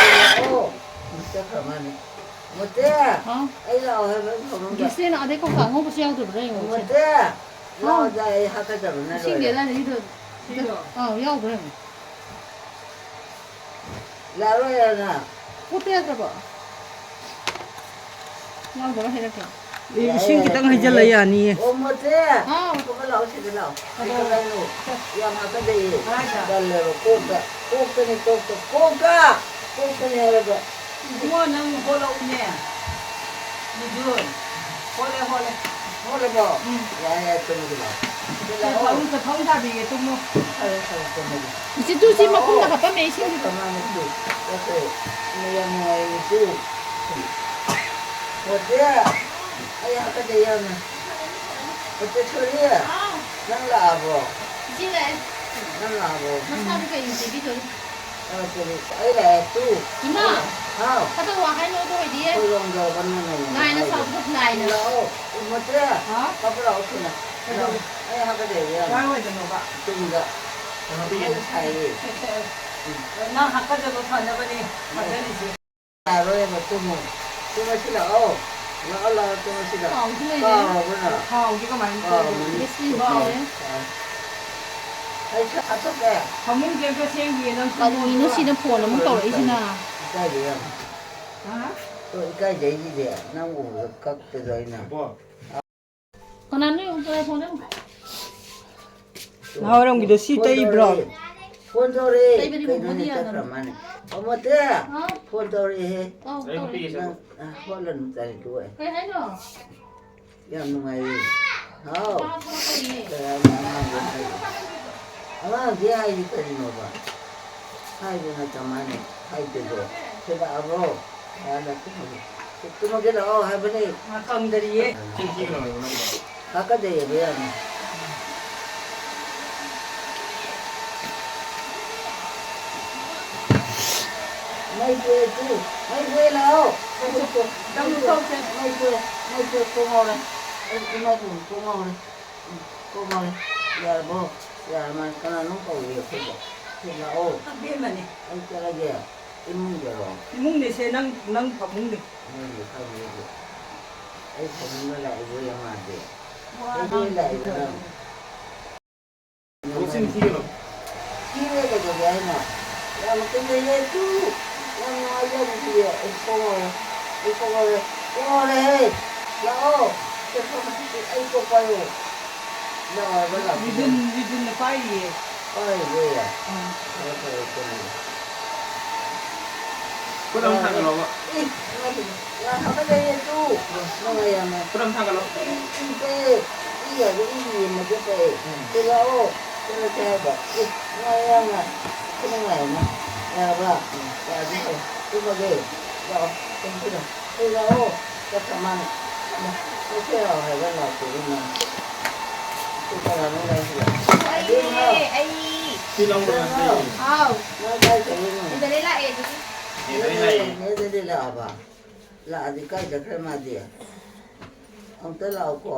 ꯑꯣ, ꯆꯠꯈ꯭ꯔ ꯃꯥꯅꯦ꯫ ꯃꯣꯇꯦ! ꯍꯥꯎ꯫ ꯑꯩ ꯂꯥꯛꯑꯣ ꯍꯥꯏꯕ ꯐꯃꯨꯡꯗ꯫ ꯒꯦꯁꯂꯦꯟ ꯑꯗꯩ ꯀꯧꯇꯥ ꯑꯉꯧꯕꯁꯨ ꯌꯥꯎꯗꯕ꯭ꯔꯥ ꯌꯦꯡꯉꯣ, ꯁꯦ꯫ ꯃꯣꯇꯦ! ꯍꯥꯎ꯫ ꯂꯥꯛꯑꯣꯗ ꯑꯩ ꯍꯥꯀꯠꯆꯕꯅ ꯏꯁꯤꯡꯗꯤ ꯂꯣꯏꯔꯦ꯫ ꯑꯗꯥꯏꯗꯒꯤꯗꯣ꯫ ꯁꯤꯔꯣ? ꯑꯥꯎ, ꯌꯥꯎꯗ꯭ꯔꯦ ꯌꯦꯡꯉꯣ꯫ ꯂꯥꯛꯑꯔꯣꯏ ꯍꯥꯏꯅ꯫ ꯐꯨꯠꯄ ꯌꯥꯗ꯭ꯔꯕꯣ? ꯌꯥꯎꯗꯕ ꯍꯥꯏꯔꯛꯀꯦ꯫ ꯑꯦ, ꯏꯁꯤꯡ ꯈꯤꯇꯪ ꯍꯩꯖꯤꯜꯂ ꯌꯥꯅꯤꯌꯦ꯫ ꯑꯣ, ꯃꯣꯇꯦ! ꯍꯥꯎ꯫ ꯀꯣꯛꯇ ꯂꯥꯛꯑꯣ, ꯁꯤꯗ ꯂꯥꯛꯑꯣ꯫ ꯁꯤꯗ ꯀꯗꯥꯏꯅꯣ? ꯌꯥꯝ ꯍꯥꯀꯠꯆꯩꯌꯦ꯫ ꯀꯗꯥꯏꯗ? ꯇꯜꯂꯦꯕ꯫ ꯀꯣꯛꯇ꯫ ꯀꯣꯛꯇꯅꯦ, ꯀꯣꯛꯇ꯫ ꯀꯣꯛꯇ! ꯀꯣꯛꯇꯅꯦ ꯍꯥꯏꯔꯒ꯫ ꯏꯕꯨꯡꯉꯣ, ꯅꯪ ꯍꯣꯠꯂꯛꯎꯅꯦ꯫ ꯕꯤꯖꯨ, ꯍꯣꯠꯂꯦ, ꯍꯣꯠꯂꯦ꯫ ꯍꯣꯠꯂꯕꯣ? ꯎꯝ꯫ ꯌꯥꯏ, ꯌꯥꯏ, ꯇꯨꯝꯃꯒꯦ ꯂꯥꯛꯑꯣ꯫ ꯁꯤꯗ ꯁꯦ, ꯂꯥꯛꯑꯣ꯫ ꯐꯃꯨꯡ, ꯐꯃꯨꯡ ꯊꯥꯕꯤꯒꯦ, ꯇꯨꯝꯃꯣ꯫ ꯐꯔꯦ, ꯐꯔꯦ, ꯇꯨꯝꯃꯒꯦ꯫ ꯏꯆꯦ, ꯇꯨ ꯁꯤ ꯂꯥꯛꯑꯣ꯫ ꯃꯈꯨꯝꯗ ꯍꯥꯞꯄꯝꯃꯦ, ꯏꯁꯤꯡꯗꯨꯗ꯫ ꯆꯠꯈ꯭ꯔ ꯃꯥꯜꯂꯦ, ꯇꯨ꯫ ꯆꯠꯈ꯭ꯔꯦ꯫ ꯌꯥꯝ ꯅꯨꯡꯉꯥꯏꯔꯦ, ꯇꯨ꯫ ꯃꯣꯇꯦ! ꯑꯩ ꯍꯥꯀꯠꯆꯩ ꯌꯥꯝꯅ꯫ ꯃꯣꯇꯦꯁꯣꯔꯤ! ꯍꯥꯎ꯫ ꯅꯪ ꯂꯥꯛꯑꯕꯣ? ꯏꯆꯦ ꯂꯥꯛꯑꯦ꯫ ꯅꯪ ꯂꯥꯛꯑꯕꯣ? ꯃꯁꯥꯗꯣ ꯀꯩꯅꯣ ꯇꯩꯕꯤꯗꯣꯏꯅꯣ? ꯑ, ꯀꯔꯤ? ꯑꯩ ꯂꯥꯛꯑꯦ, ꯇꯨ꯫ ꯏꯃꯥ! ꯍꯥꯎ꯫ ꯐꯠꯇꯕ ꯋꯥ ꯍꯥꯏꯅꯣ, ꯑꯗꯨ ꯑꯣꯏꯗꯤ꯫ ꯑꯩꯈꯣꯏꯔꯣꯝꯗ ꯕꯅꯥꯅ ꯌꯥꯝ ꯂꯥꯏꯅ ꯍꯥꯏꯌꯦ꯫ ꯁꯥꯎꯕꯗꯣ ꯂꯥꯏꯅ꯫ ꯂꯥꯛꯑꯣ꯫ ꯃꯣꯇꯦ! ꯍꯥ? ꯀꯥꯞꯄ ꯂꯥꯛꯑꯣ ꯊꯨꯅ꯫ ꯀꯩꯗꯧꯔꯦ? ꯑꯩ ꯍꯥꯀꯠꯆꯩ ꯌꯥꯝꯅ꯫ ꯀꯥꯏꯋꯥꯏꯗꯅꯣꯕ? ꯇꯨꯡꯗ꯫ ꯀꯩꯅꯣ ꯇꯧꯏꯅꯦ꯫ ꯑꯩ ꯁꯥꯏꯌꯦ꯫ ꯁꯦ, ꯁꯦ꯫ ꯅꯪ ꯍꯥꯀꯠꯆꯕ ꯐꯅꯕꯅꯦ ꯊꯥꯖꯔꯤꯁꯦ꯫ ꯌꯥꯔꯣꯏꯕ, ꯇꯨꯝꯃꯣ꯫ ꯇꯨꯝꯃꯁꯤ ꯂꯥꯛꯑꯣ꯫ ꯂꯥꯛꯑꯣ, ꯂꯥꯛꯑꯣ, ꯇꯨꯝꯃꯁꯤ ꯂꯥꯛꯑꯣ꯫ ꯊꯥꯎꯁꯨ ꯂꯩꯔꯦ꯫ ꯀꯥꯎꯔꯕꯣ ꯅꯪ? ꯊꯥꯎꯁꯦ ꯀꯃꯥꯏꯅ ꯀꯥꯎꯔꯕꯅꯤ꯫ ꯇꯧꯗꯣꯏꯅꯣ? ꯕꯦꯁꯤꯟꯁꯨ ꯂꯩꯔꯦ꯫ ꯑꯩ ꯁꯛ ꯍꯥꯞꯄꯛꯀꯦ꯫ ꯐꯃꯨꯡꯁꯦ ꯑꯝꯇ ꯁꯦꯝꯈꯤꯒꯦ, ꯅꯪ ꯀꯔꯤꯅꯣ ꯇꯨꯝꯃꯣ꯫ ꯁꯤꯅ ꯐꯣꯟ ꯑꯃꯨꯛ ꯇꯧꯔꯛꯏꯁꯤꯅ? ꯏꯀꯥꯏꯕ ꯌꯥꯝ꯫ ꯍꯥ? ꯇꯣ, ꯏꯀꯥꯏꯖꯩꯁꯤꯗꯤ ꯅꯪ ꯎꯕꯗ ꯀꯞꯄꯗꯣ ꯑꯩꯅ꯫ ꯀꯅꯥꯅꯣ ꯌꯦꯡꯉꯨ, ꯀꯅꯥ ꯐꯣꯟ ꯌꯦꯡꯉꯨ? ꯅꯍꯥꯟꯋꯥꯏꯔꯝꯒꯤꯗꯣ ꯁꯤ ꯐꯣꯟ ꯇꯩꯕ꯭ꯔꯣ? ꯇꯧꯔꯛꯑꯦ꯫ ꯐꯣꯟ ꯇꯧꯔꯛꯑꯦ꯫ ꯇꯩꯕꯗꯤ ꯀꯩꯅꯣꯅꯦ, ꯃꯣꯃꯣꯗꯤ ꯆꯠꯈ꯭ꯔ ꯌꯥꯗꯕꯅꯦ꯫ ꯃꯥꯅꯦ꯫ ꯑꯃꯣꯇꯦ! ꯍꯥ? ꯐꯣꯟ ꯇꯧꯔꯛꯑꯦꯍꯦ꯫ ꯑꯧ, ꯇꯧꯔꯛꯑꯦ꯫ ꯅꯪ, ꯑ, ꯍꯣꯠꯂꯅꯨ, ꯇꯥꯏ, ꯇꯣꯛꯑꯦ꯫ ꯀꯩ ꯍꯥꯏꯅꯣ? ꯌꯥꯝ ꯅꯨꯡꯉꯥꯏꯌꯦ꯫ ꯍꯥꯎ꯫ ꯅꯨꯄꯥ ꯊꯣꯛꯂꯛꯄꯒꯤꯅꯦ꯫ ꯀꯩ ꯍꯥꯏꯅꯣ ꯑꯉꯥꯡꯗꯣ ꯍꯥꯏꯗꯣ? ꯑꯉꯥꯡꯗꯤ ꯍꯥꯏꯗꯤ ꯀꯔꯤꯅꯣꯕ? ꯍꯥꯏꯗꯅ ꯀꯃꯥꯏꯅ ꯍꯥꯏꯗꯣꯏꯕ? ꯊꯤꯜꯂꯛꯑꯕꯣ? ꯇꯨꯝꯃꯒꯦ ꯂꯥꯛꯑꯣ ꯍꯥꯏꯕꯅꯦ꯫ ꯃꯥ ꯀꯪꯗꯔꯤꯌꯦ꯫ ꯍꯥꯀꯠꯆꯩꯌꯦꯕ ꯌꯥꯝꯅ꯫ ꯃꯩ ꯄꯨꯔꯦ ꯇꯨ, ꯃꯩ ꯄꯨꯔꯦ ꯂꯥꯛꯑꯣ꯫ ꯃꯩ ꯄꯨꯔꯦ, ꯅꯪ ꯃꯩ ꯄꯨꯔꯦ, ꯊꯣꯛꯁꯦ꯫ ꯃꯩ ꯄꯨꯔꯦ, ꯃꯩ ꯄꯨꯔꯦ, ꯀꯣꯛ ꯉꯥꯎꯔꯦ꯫ ꯑꯩ ꯏꯃꯥꯏꯕꯦꯝꯃ, ꯀꯣꯛ ꯉꯥꯎꯔꯦ꯫ ꯎꯝ, ꯀꯣꯛ ꯉꯥꯎꯔꯦ꯫ ꯌꯥꯔꯕꯣ? ꯌꯥꯔ ꯃꯥꯜꯂꯦ꯫ ꯀꯅꯥꯅꯣꯝ ꯀꯧꯔꯤꯌꯦ ꯑꯩꯈꯣꯏꯗ꯫ ꯁꯤ ꯂꯥꯛꯑꯣ꯫ ꯑꯕꯦꯝꯃꯅꯦ꯫ ꯑꯩ ꯆꯠꯂꯒꯦ꯫ ꯏꯃꯨꯡꯗꯔꯣ? ꯏꯃꯨꯡꯅꯦ ꯁꯦ, ꯅꯪ, ꯅꯪ ꯐꯃꯨꯡꯅꯦ꯫ ꯏꯃꯨꯡꯗ ꯈꯪꯗꯦ ꯑꯩꯗꯤ꯫ ꯑꯩ ꯐꯃꯨꯡꯗ ꯂꯥꯛꯏꯕꯣ ꯌꯦꯡꯉꯣ ꯃꯥꯗꯤ꯫ ꯋꯥ ꯀꯩꯗꯧꯕꯩ ꯉꯥꯡꯗꯦ꯫ ꯂꯥꯛꯏꯕ ꯅꯪ? ꯃꯆꯤꯟ ꯊꯤꯒꯅꯨ꯫ ꯊꯤꯔꯦ ꯀꯩꯗꯧꯒꯦ ꯍꯥꯏꯅꯣ? ꯌꯥꯝ ꯀꯤꯖꯩꯌꯦ ꯇꯨ꯫ ꯌꯥꯝ ꯅꯨꯡꯉꯥꯏꯖꯗꯤꯌꯦ꯫ ꯑꯩ ꯀꯣꯛ ꯉꯥꯎꯔꯦ꯫ ꯑꯩ ꯀꯣꯛ ꯉꯥꯎꯔꯦ꯫ ꯀꯣꯛ ꯉꯥꯎꯔꯦꯍꯦ꯫ ꯂꯥꯛꯑꯣ꯫ ꯑꯩ ꯀꯣꯛ ꯄꯥꯏꯌꯣ꯫ ꯂꯥꯛꯑꯣ ꯍꯥꯏꯕ ꯂꯥꯛꯄꯗꯣ꯫ ꯔꯤꯖꯨꯟ, ꯔꯤꯖꯨꯟꯅ ꯄꯥꯏꯔꯤꯌꯦ꯫ ꯄꯥꯏꯔꯤꯕꯣ? ꯑꯥ꯫ ꯐꯔꯦ, ꯐꯔꯦ, ꯀꯣꯛ ꯉꯥꯎꯔꯦ꯫ ꯈꯨꯠ ꯑꯃ ꯊꯥꯡꯒꯠꯂꯣꯕ꯫ ꯏ, ꯌꯥꯝ ꯍꯥꯀꯠꯆꯩꯌꯦ ꯇꯨ꯫ ꯅꯨꯡꯉꯥꯏ ꯌꯥꯝꯅ꯫ ꯈꯨꯠ ꯑꯃ ꯊꯥꯡꯒꯠꯂꯣ꯫ E, E ꯄꯛꯑꯦ꯫ ꯏ ꯍꯥꯏꯕ ꯏ ꯌꯦꯡꯕꯁꯦ ꯄꯛꯑꯦ꯫ ꯎꯝ꯫ ꯁꯤ ꯂꯥꯛꯑꯣ꯫ ꯆꯠꯂꯁꯦ ꯍꯥꯏꯕ꯫ ꯏ, ꯅꯨꯡꯉꯥꯏ ꯌꯥꯝꯅ꯫ ꯈꯨꯠ ꯅꯨꯡꯉꯥꯏ ꯑꯃ꯫ ꯌꯥꯔꯕ? ꯎꯝ꯫ ꯌꯥꯔꯗꯤ ꯐꯔꯦ꯫ ꯇꯨꯝꯃꯒꯦ꯫ ꯂꯥꯛꯑꯣ꯫ ꯇꯨꯝꯁꯤꯜꯂꯣ꯫ ꯁꯤ ꯂꯥꯛꯑꯣ꯫ ꯆꯠꯈ꯭ꯔ ꯃꯥꯅꯦ꯫ ꯆꯠꯈ꯭ꯔ ꯂꯥꯛꯑꯣ ꯍꯥꯏꯕ ꯂꯥꯛꯇꯦ ꯏꯕꯦꯝꯃ꯫ ꯁꯤ ꯀꯅꯥꯅꯣ ꯂꯥꯛꯏꯁꯤꯕꯣ? ꯑꯩ, ꯑꯩ꯫ ꯁꯤ ꯂꯧꯔꯣ, ꯏꯕꯦꯝꯃ꯫ ꯁꯤ꯫ ꯍꯥꯎ꯫ ꯅꯪ ꯀꯥꯏ ꯆꯠꯂꯨꯏꯅꯣ? ꯁꯤꯗꯗꯤ ꯂꯥꯛꯑꯦ ꯑꯗꯨꯗꯤ꯫ ꯅꯦꯗꯗꯤ ꯂꯥꯛꯑꯦ꯫ ꯅꯦꯗꯗꯤ ꯂꯥꯛꯑꯕ? ꯂꯥꯛꯑꯗꯤ ꯀꯥꯏ ꯆꯠꯈ꯭ꯔꯦ ꯃꯥꯗꯤ? ꯑꯃꯨꯛꯇ ꯂꯥꯛꯑꯣꯀꯣ꯫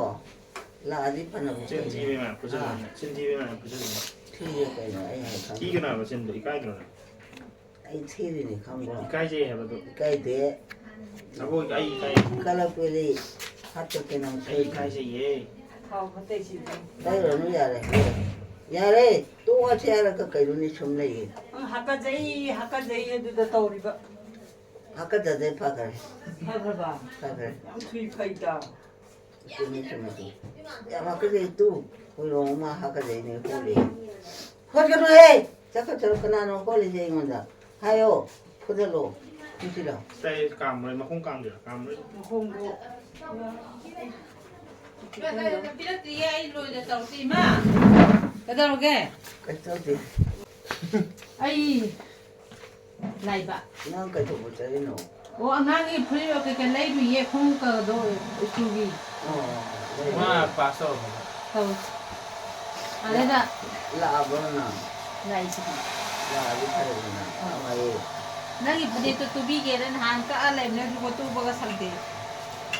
ꯂꯥꯛꯑꯗꯤ ꯐꯅꯕꯨ ꯆꯤꯟ ꯐꯩꯅꯦ꯫ ꯊꯤꯕ ꯃꯌꯥꯝ ꯐꯨꯖꯜꯂꯨ꯫ ꯑꯥ꯫ ꯆꯤꯟ ꯊꯤꯕ ꯃꯌꯥꯝ ꯐꯨꯖꯜꯂꯨ꯫ ꯊꯤꯌꯦ ꯀꯩꯅꯣ ꯑꯩ ꯍꯥꯏ ꯈꯪꯗꯦ꯫ ꯊꯤꯒꯅꯨ ꯍꯥꯏꯕ ꯆꯤꯟꯗꯣ, ꯏꯀꯥꯏꯗ꯭ꯔꯣ ꯅꯪ? ꯑꯩ ꯊꯤꯔꯤꯅꯤ ꯈꯪꯕ꯭ꯔꯣ? ꯏꯀꯥꯏꯖꯩ ꯍꯥꯏꯕꯗꯣ꯫ ꯏꯀꯥꯏꯗꯦ꯫ ꯅꯕꯣꯛ, ꯑꯩ ꯏꯀꯥꯏ꯫ ꯀꯂꯛꯄꯗꯤ ꯍꯥꯠꯇꯣꯛꯀꯦ ꯅꯪ ꯑꯩ ꯁꯣꯏꯗꯅ꯫ ꯏꯀꯥꯏꯖꯩꯌꯦ꯫ ꯇꯩꯔꯨꯔꯅꯨ ꯌꯥꯔꯦ꯫ ꯌꯥꯔꯦ꯫ ꯇꯣꯛꯑꯁꯦ ꯍꯥꯏꯔꯒ ꯀꯩꯅꯣꯅꯦ ꯁꯨꯝ ꯂꯩꯌꯦ꯫ ꯎꯝ, ꯍꯥꯀꯠꯆꯩ, ꯍꯥꯀꯠꯆꯩ ꯑꯗꯨꯗ ꯇꯧꯔꯤꯕ꯫ ꯍꯥꯀꯠꯆꯗꯦ ꯐꯈ꯭ꯔꯦ꯫ ꯐꯈ꯭ꯔꯕ? ꯐꯈ꯭ꯔꯦ꯫ ꯌꯥꯝ ꯊꯨꯏ ꯐꯩꯗ꯫ ꯆꯨꯝꯃꯤ, ꯆꯨꯝꯃꯤ, ꯆꯨꯝꯃꯤ꯫ ꯌꯥꯝ ꯍꯥꯀꯠꯆꯩ ꯇꯨ꯫ ꯍꯣꯏꯔꯣꯡ ꯑꯃ ꯍꯥꯀꯠꯆꯩꯅꯦ ꯍꯣꯜꯂꯤ꯫ ꯍꯣꯠꯀꯅꯨꯍꯦ! ꯆꯠꯈꯠ ꯆꯠꯂꯨ꯫ ꯀꯅꯥꯅꯣ ꯍꯣꯠꯂꯤꯁꯦ ꯑꯩꯉꯣꯟꯗ? ꯍꯥꯏꯌꯣ꯫ ꯐꯨꯗꯠꯂꯣ꯫ ꯐꯨꯁꯤꯜꯂꯣ꯫ ꯁꯤꯗ ꯑꯩ ꯀꯥꯝꯃꯔꯣꯏ, ꯃꯈꯣꯡ ꯀꯥꯝꯗꯣꯏꯔꯥ? ꯀꯥꯝꯃꯔꯣꯏ꯫ ꯃꯈꯣꯡꯗꯣ ꯄꯤꯔꯛꯇ꯭ꯔꯤꯌꯦ, ꯑꯩ ꯂꯣꯏꯅ ꯇꯧꯔꯛꯇꯦ, ꯏꯃꯥ꯫ ꯀꯩꯗꯧꯔꯒꯦ? ꯀꯩꯁꯨ ꯇꯧꯗꯦ꯫ ꯑꯩ ꯂꯥꯏꯕ꯫ ꯅꯪ ꯀꯩꯗꯧꯕ ꯆꯠꯂꯤꯅꯣ? ꯑꯣ, ꯑꯉꯥꯡꯒꯤ ꯐꯨꯔꯤꯠ ꯀꯩꯀꯩ ꯂꯩꯔꯨꯏꯌꯦ, ꯈꯣꯡꯎꯞꯀꯗꯣ ꯁ꯭ꯀꯨꯜꯒꯤ꯫ ꯑꯣ, ꯂꯩꯔꯨꯏ꯫ ꯃꯥ ꯄꯥꯁ ꯇꯧꯔꯝꯃꯕ? ꯇꯧ꯫ ꯑꯗꯩꯗ ꯂꯥꯛꯑꯕ꯭ꯔꯣ ꯅꯪ? ꯂꯥꯛꯏꯁꯤꯗꯤ꯫ ꯂꯥꯛꯑꯗꯤ ꯐꯔꯦꯗꯅ꯫ ꯑꯥ꯫ ꯅꯨꯡꯉꯥꯏꯌꯦ꯫ ꯅꯪꯒꯤ ꯐꯅꯦꯛꯇꯣ ꯇꯨꯕꯤꯒꯦꯅ ꯅꯍꯥꯟ ꯀꯛꯑ ꯂꯩꯕꯅꯦ, ꯑꯗꯨꯒ ꯇꯨꯕꯒ ꯁꯪꯗꯦ꯫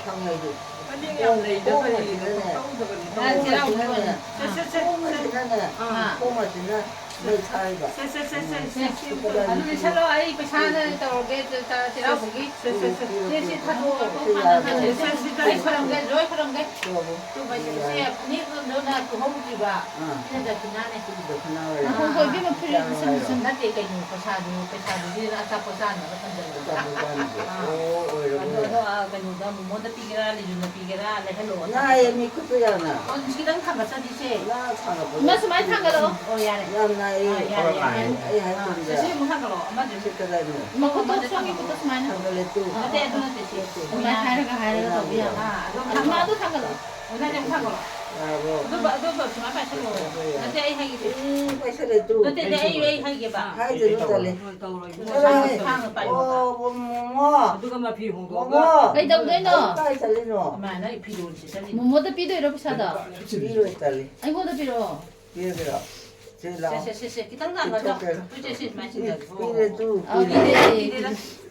ꯈꯪꯉꯩꯗꯨ꯫ ꯐꯅꯦꯛ ꯌꯥꯝ ꯂꯩꯗ ꯇꯧꯔꯤꯗ ꯈꯣꯡꯎꯞ ꯑꯃꯁꯤꯅꯅꯦ꯫ ꯈꯛꯇ ꯎꯗꯕꯅꯤ꯫ ꯉꯔꯥꯡ ꯆꯩꯔꯥꯎꯕꯒꯤ ꯑꯣꯏꯅ꯫ ꯁꯦ, ꯁꯦ, ꯁꯦ, ꯁꯦ꯫ ꯈꯣꯡꯎꯞ ꯑꯃꯁꯤꯅꯅꯦ꯫ ꯑꯥ꯫ ꯈꯣꯡꯎꯞ ꯑꯃꯁꯤꯅ ꯃꯩ ꯊꯥꯏꯕ꯫ ꯁꯦ, ꯁꯦ, ꯁꯦ, ꯁꯦ, ꯁꯦ, ꯁꯦ, ꯁꯦ꯫ ꯑꯗꯨ ꯂꯤꯠꯁꯜꯂꯣ, ꯑꯩ ꯄꯩꯁꯥꯅ ꯇꯧꯔꯒꯦ, ꯆ-, ꯆ-, ꯆꯩꯔꯥꯎꯕꯒꯤ꯫ ꯁꯦ, ꯁꯦ, ꯁꯦ꯫ ꯁꯦ, ꯁꯤ ꯊꯥꯗꯣꯛꯑꯣ, ꯁꯦ, ꯁꯦ, ꯁꯦ, ꯁꯦ꯫ ꯑꯩ ꯈꯨꯔꯨꯝꯒꯦ, ꯂꯣꯏ ꯈꯨꯔꯨꯝꯒꯦ꯫ ꯇꯨ, ꯁꯦ, ꯁꯦ, ꯁꯦ, ꯐꯅꯦꯛ ꯗꯣ ꯅꯪ ꯇꯨꯍꯧꯗ꯭ꯔꯤꯕ꯫ ꯑꯥ꯫ ꯁꯤꯅ ꯗꯈꯤꯅꯥꯅꯦ꯫ ꯁꯤꯗꯤ ꯗꯈꯤꯅꯥ ꯑꯣꯏꯔꯦ꯫ ꯉꯥꯏꯈꯣ, ꯏꯕꯦꯝꯃ, ꯐꯨꯔꯤꯠ ꯑꯝꯇ ꯁꯤꯜꯂꯨ꯫ ꯅꯠꯇꯦ, ꯀꯩꯅꯣ, ꯄꯩꯁꯥꯗꯨ, ꯄꯩꯁꯥꯗꯨꯗꯤ ꯑꯆꯥꯄꯣꯠ ꯆꯥꯅꯕ ꯊꯝꯖꯜꯂꯣ꯫ ꯑꯆꯥꯄꯣꯠ ꯆꯥꯅꯕ꯫ ꯑꯥ꯫ ꯑꯣ, ꯑꯣꯏꯔꯕ ꯑꯗꯣ, ꯑꯣꯏꯔꯦ꯫ ꯑꯗꯣ, ꯑꯥ, ꯀꯩꯅꯣꯗ, ꯃꯣꯃꯣꯗ ꯄꯤꯒꯦꯔꯥ, ꯂꯤꯖꯨꯅ ꯄꯤꯒꯦꯔꯥ, ꯂꯩꯍꯜꯂꯣ, ꯅꯥꯏꯌꯦ, ꯑꯆꯥꯄꯣꯠꯇꯣ꯫ ꯃꯤ ꯈꯨꯠꯇꯣ ꯌꯥꯝꯅ꯫ ꯑꯣ, ꯈꯤꯇꯪ ꯊꯥꯡꯒꯠꯆꯅꯤꯁꯦ꯫ ꯉꯥ ꯊꯥꯡꯒꯠꯄꯗꯣ꯫ ꯏꯃꯥ, ꯁꯨꯃꯥꯏꯅ ꯊꯥꯡꯒꯠꯂꯛꯑꯣ꯫ ꯑꯣ, ꯌꯥꯔꯦ꯫ ꯌꯥꯝ ꯅꯥꯏꯌꯦ꯫ ꯑꯥ, ꯌꯥꯔꯦ, ꯌꯥꯔꯦ꯫ ꯑꯩ ꯍꯥꯏ ꯑꯥ, ꯆꯨꯝꯗ꯭ꯔꯥ? ꯁꯤ ꯑꯃꯨꯛ ꯊꯥꯡꯒꯠꯂꯛꯑꯣ, ꯑꯃꯗꯨꯁꯨ꯫ ꯁꯤ ꯀꯗꯥꯏꯅꯣ? ꯃꯈꯨꯠꯇꯣ, ꯁꯣꯝꯒꯤ ꯈꯨꯠꯇꯣ ꯁꯨꯃꯥꯏꯅ꯫ ꯊꯥꯡꯒꯠꯂꯦ ꯇꯨ꯫ ꯅꯠꯇꯦ, ꯑꯗꯨ ꯅꯠꯇꯦ, ꯁꯤ꯫ ꯑꯗꯨꯃꯥꯏꯅ ꯍꯥꯏꯔꯒ, ꯍꯥꯏꯔꯒ ꯇꯧꯕ ꯌꯥꯕ꯫ ꯑꯥ, ꯑꯗꯨꯝ ꯊꯥꯡꯒꯠꯂꯣ꯫ ꯏꯃꯥꯗꯣ ꯊꯥꯡꯒꯠꯂꯣ꯫ ꯑꯣ, ꯅꯠꯇꯦ, ꯑꯃꯨꯛ ꯊꯥꯡꯒꯠꯂꯣ꯫ ꯌꯥꯔꯕꯣ? ꯑꯗꯨꯝ, ꯑꯗꯨꯝ ꯁꯨꯃꯥꯏꯅ ꯄꯥꯏꯁꯜꯂꯣ꯫ ꯌꯥꯔꯕꯣ? ꯅꯠꯇꯦ, ꯑꯩ ꯍꯥꯏꯒꯦ꯫ ꯎꯝ, ꯄꯥꯏꯁꯜꯂꯦ ꯇꯨ꯫ ꯅꯠꯇꯦ, ꯅꯠꯇꯦ, ꯑꯩ, ꯑꯩ ꯍꯥꯏꯒꯦꯕ꯫ ꯍꯥꯏꯗꯦ, ꯑꯗꯨꯝ ꯇꯜꯂꯦ꯫ ꯍꯣꯏ, ꯇꯧꯔꯣꯏ, ꯏꯕꯨꯡꯉꯣ꯫ ꯆꯠꯂꯣꯍꯦ꯫ ꯊꯥꯡꯅ ꯄꯥꯏꯌꯣ꯫ ꯑꯣ, ꯃꯣꯃꯣ꯫ ꯑꯗꯨꯒ ꯃꯐꯤ ꯍꯣꯡꯗꯣꯛꯑꯒ꯫ ꯃꯣꯃꯣ꯫ ꯀꯩꯗꯧꯗꯣꯏꯅꯣ? ꯀꯥꯏ ꯆꯠꯂꯤꯅꯣ? ꯏꯃꯥ, ꯅꯪ ꯐꯤꯔꯣꯜ ꯁꯦꯠꯆꯜꯂꯤ꯫ ꯃꯣꯃꯣꯗ ꯄꯤꯗꯣꯏꯔꯣ ꯄꯩꯁꯥꯗꯣ? ꯄꯤꯔꯣꯏ, ꯇꯜꯂꯤ꯫ ꯑꯩꯉꯣꯟꯗ ꯄꯤꯔꯛꯑꯣ꯫ ꯄꯤꯔꯒꯦꯔꯣ? ꯁꯦ, ꯂꯥꯛꯑꯣ꯫ ꯁꯦ, ꯁꯦ, ꯁꯦ, ꯁꯦ, ꯈꯤꯇꯪ ꯂꯥꯡꯒꯗ꯭ꯔꯣ? ꯄꯤꯊꯣꯛꯀꯦꯔꯣ? ꯇꯨ, ꯁꯦ, ꯁꯦ, ꯁꯨꯃꯥꯏꯅ ꯁꯤꯟꯅꯔꯣ꯫ ꯄꯤꯔꯦ ꯇꯨ, ꯑꯥ, ꯄꯤꯔꯦ꯫ ꯄꯤꯔꯦ,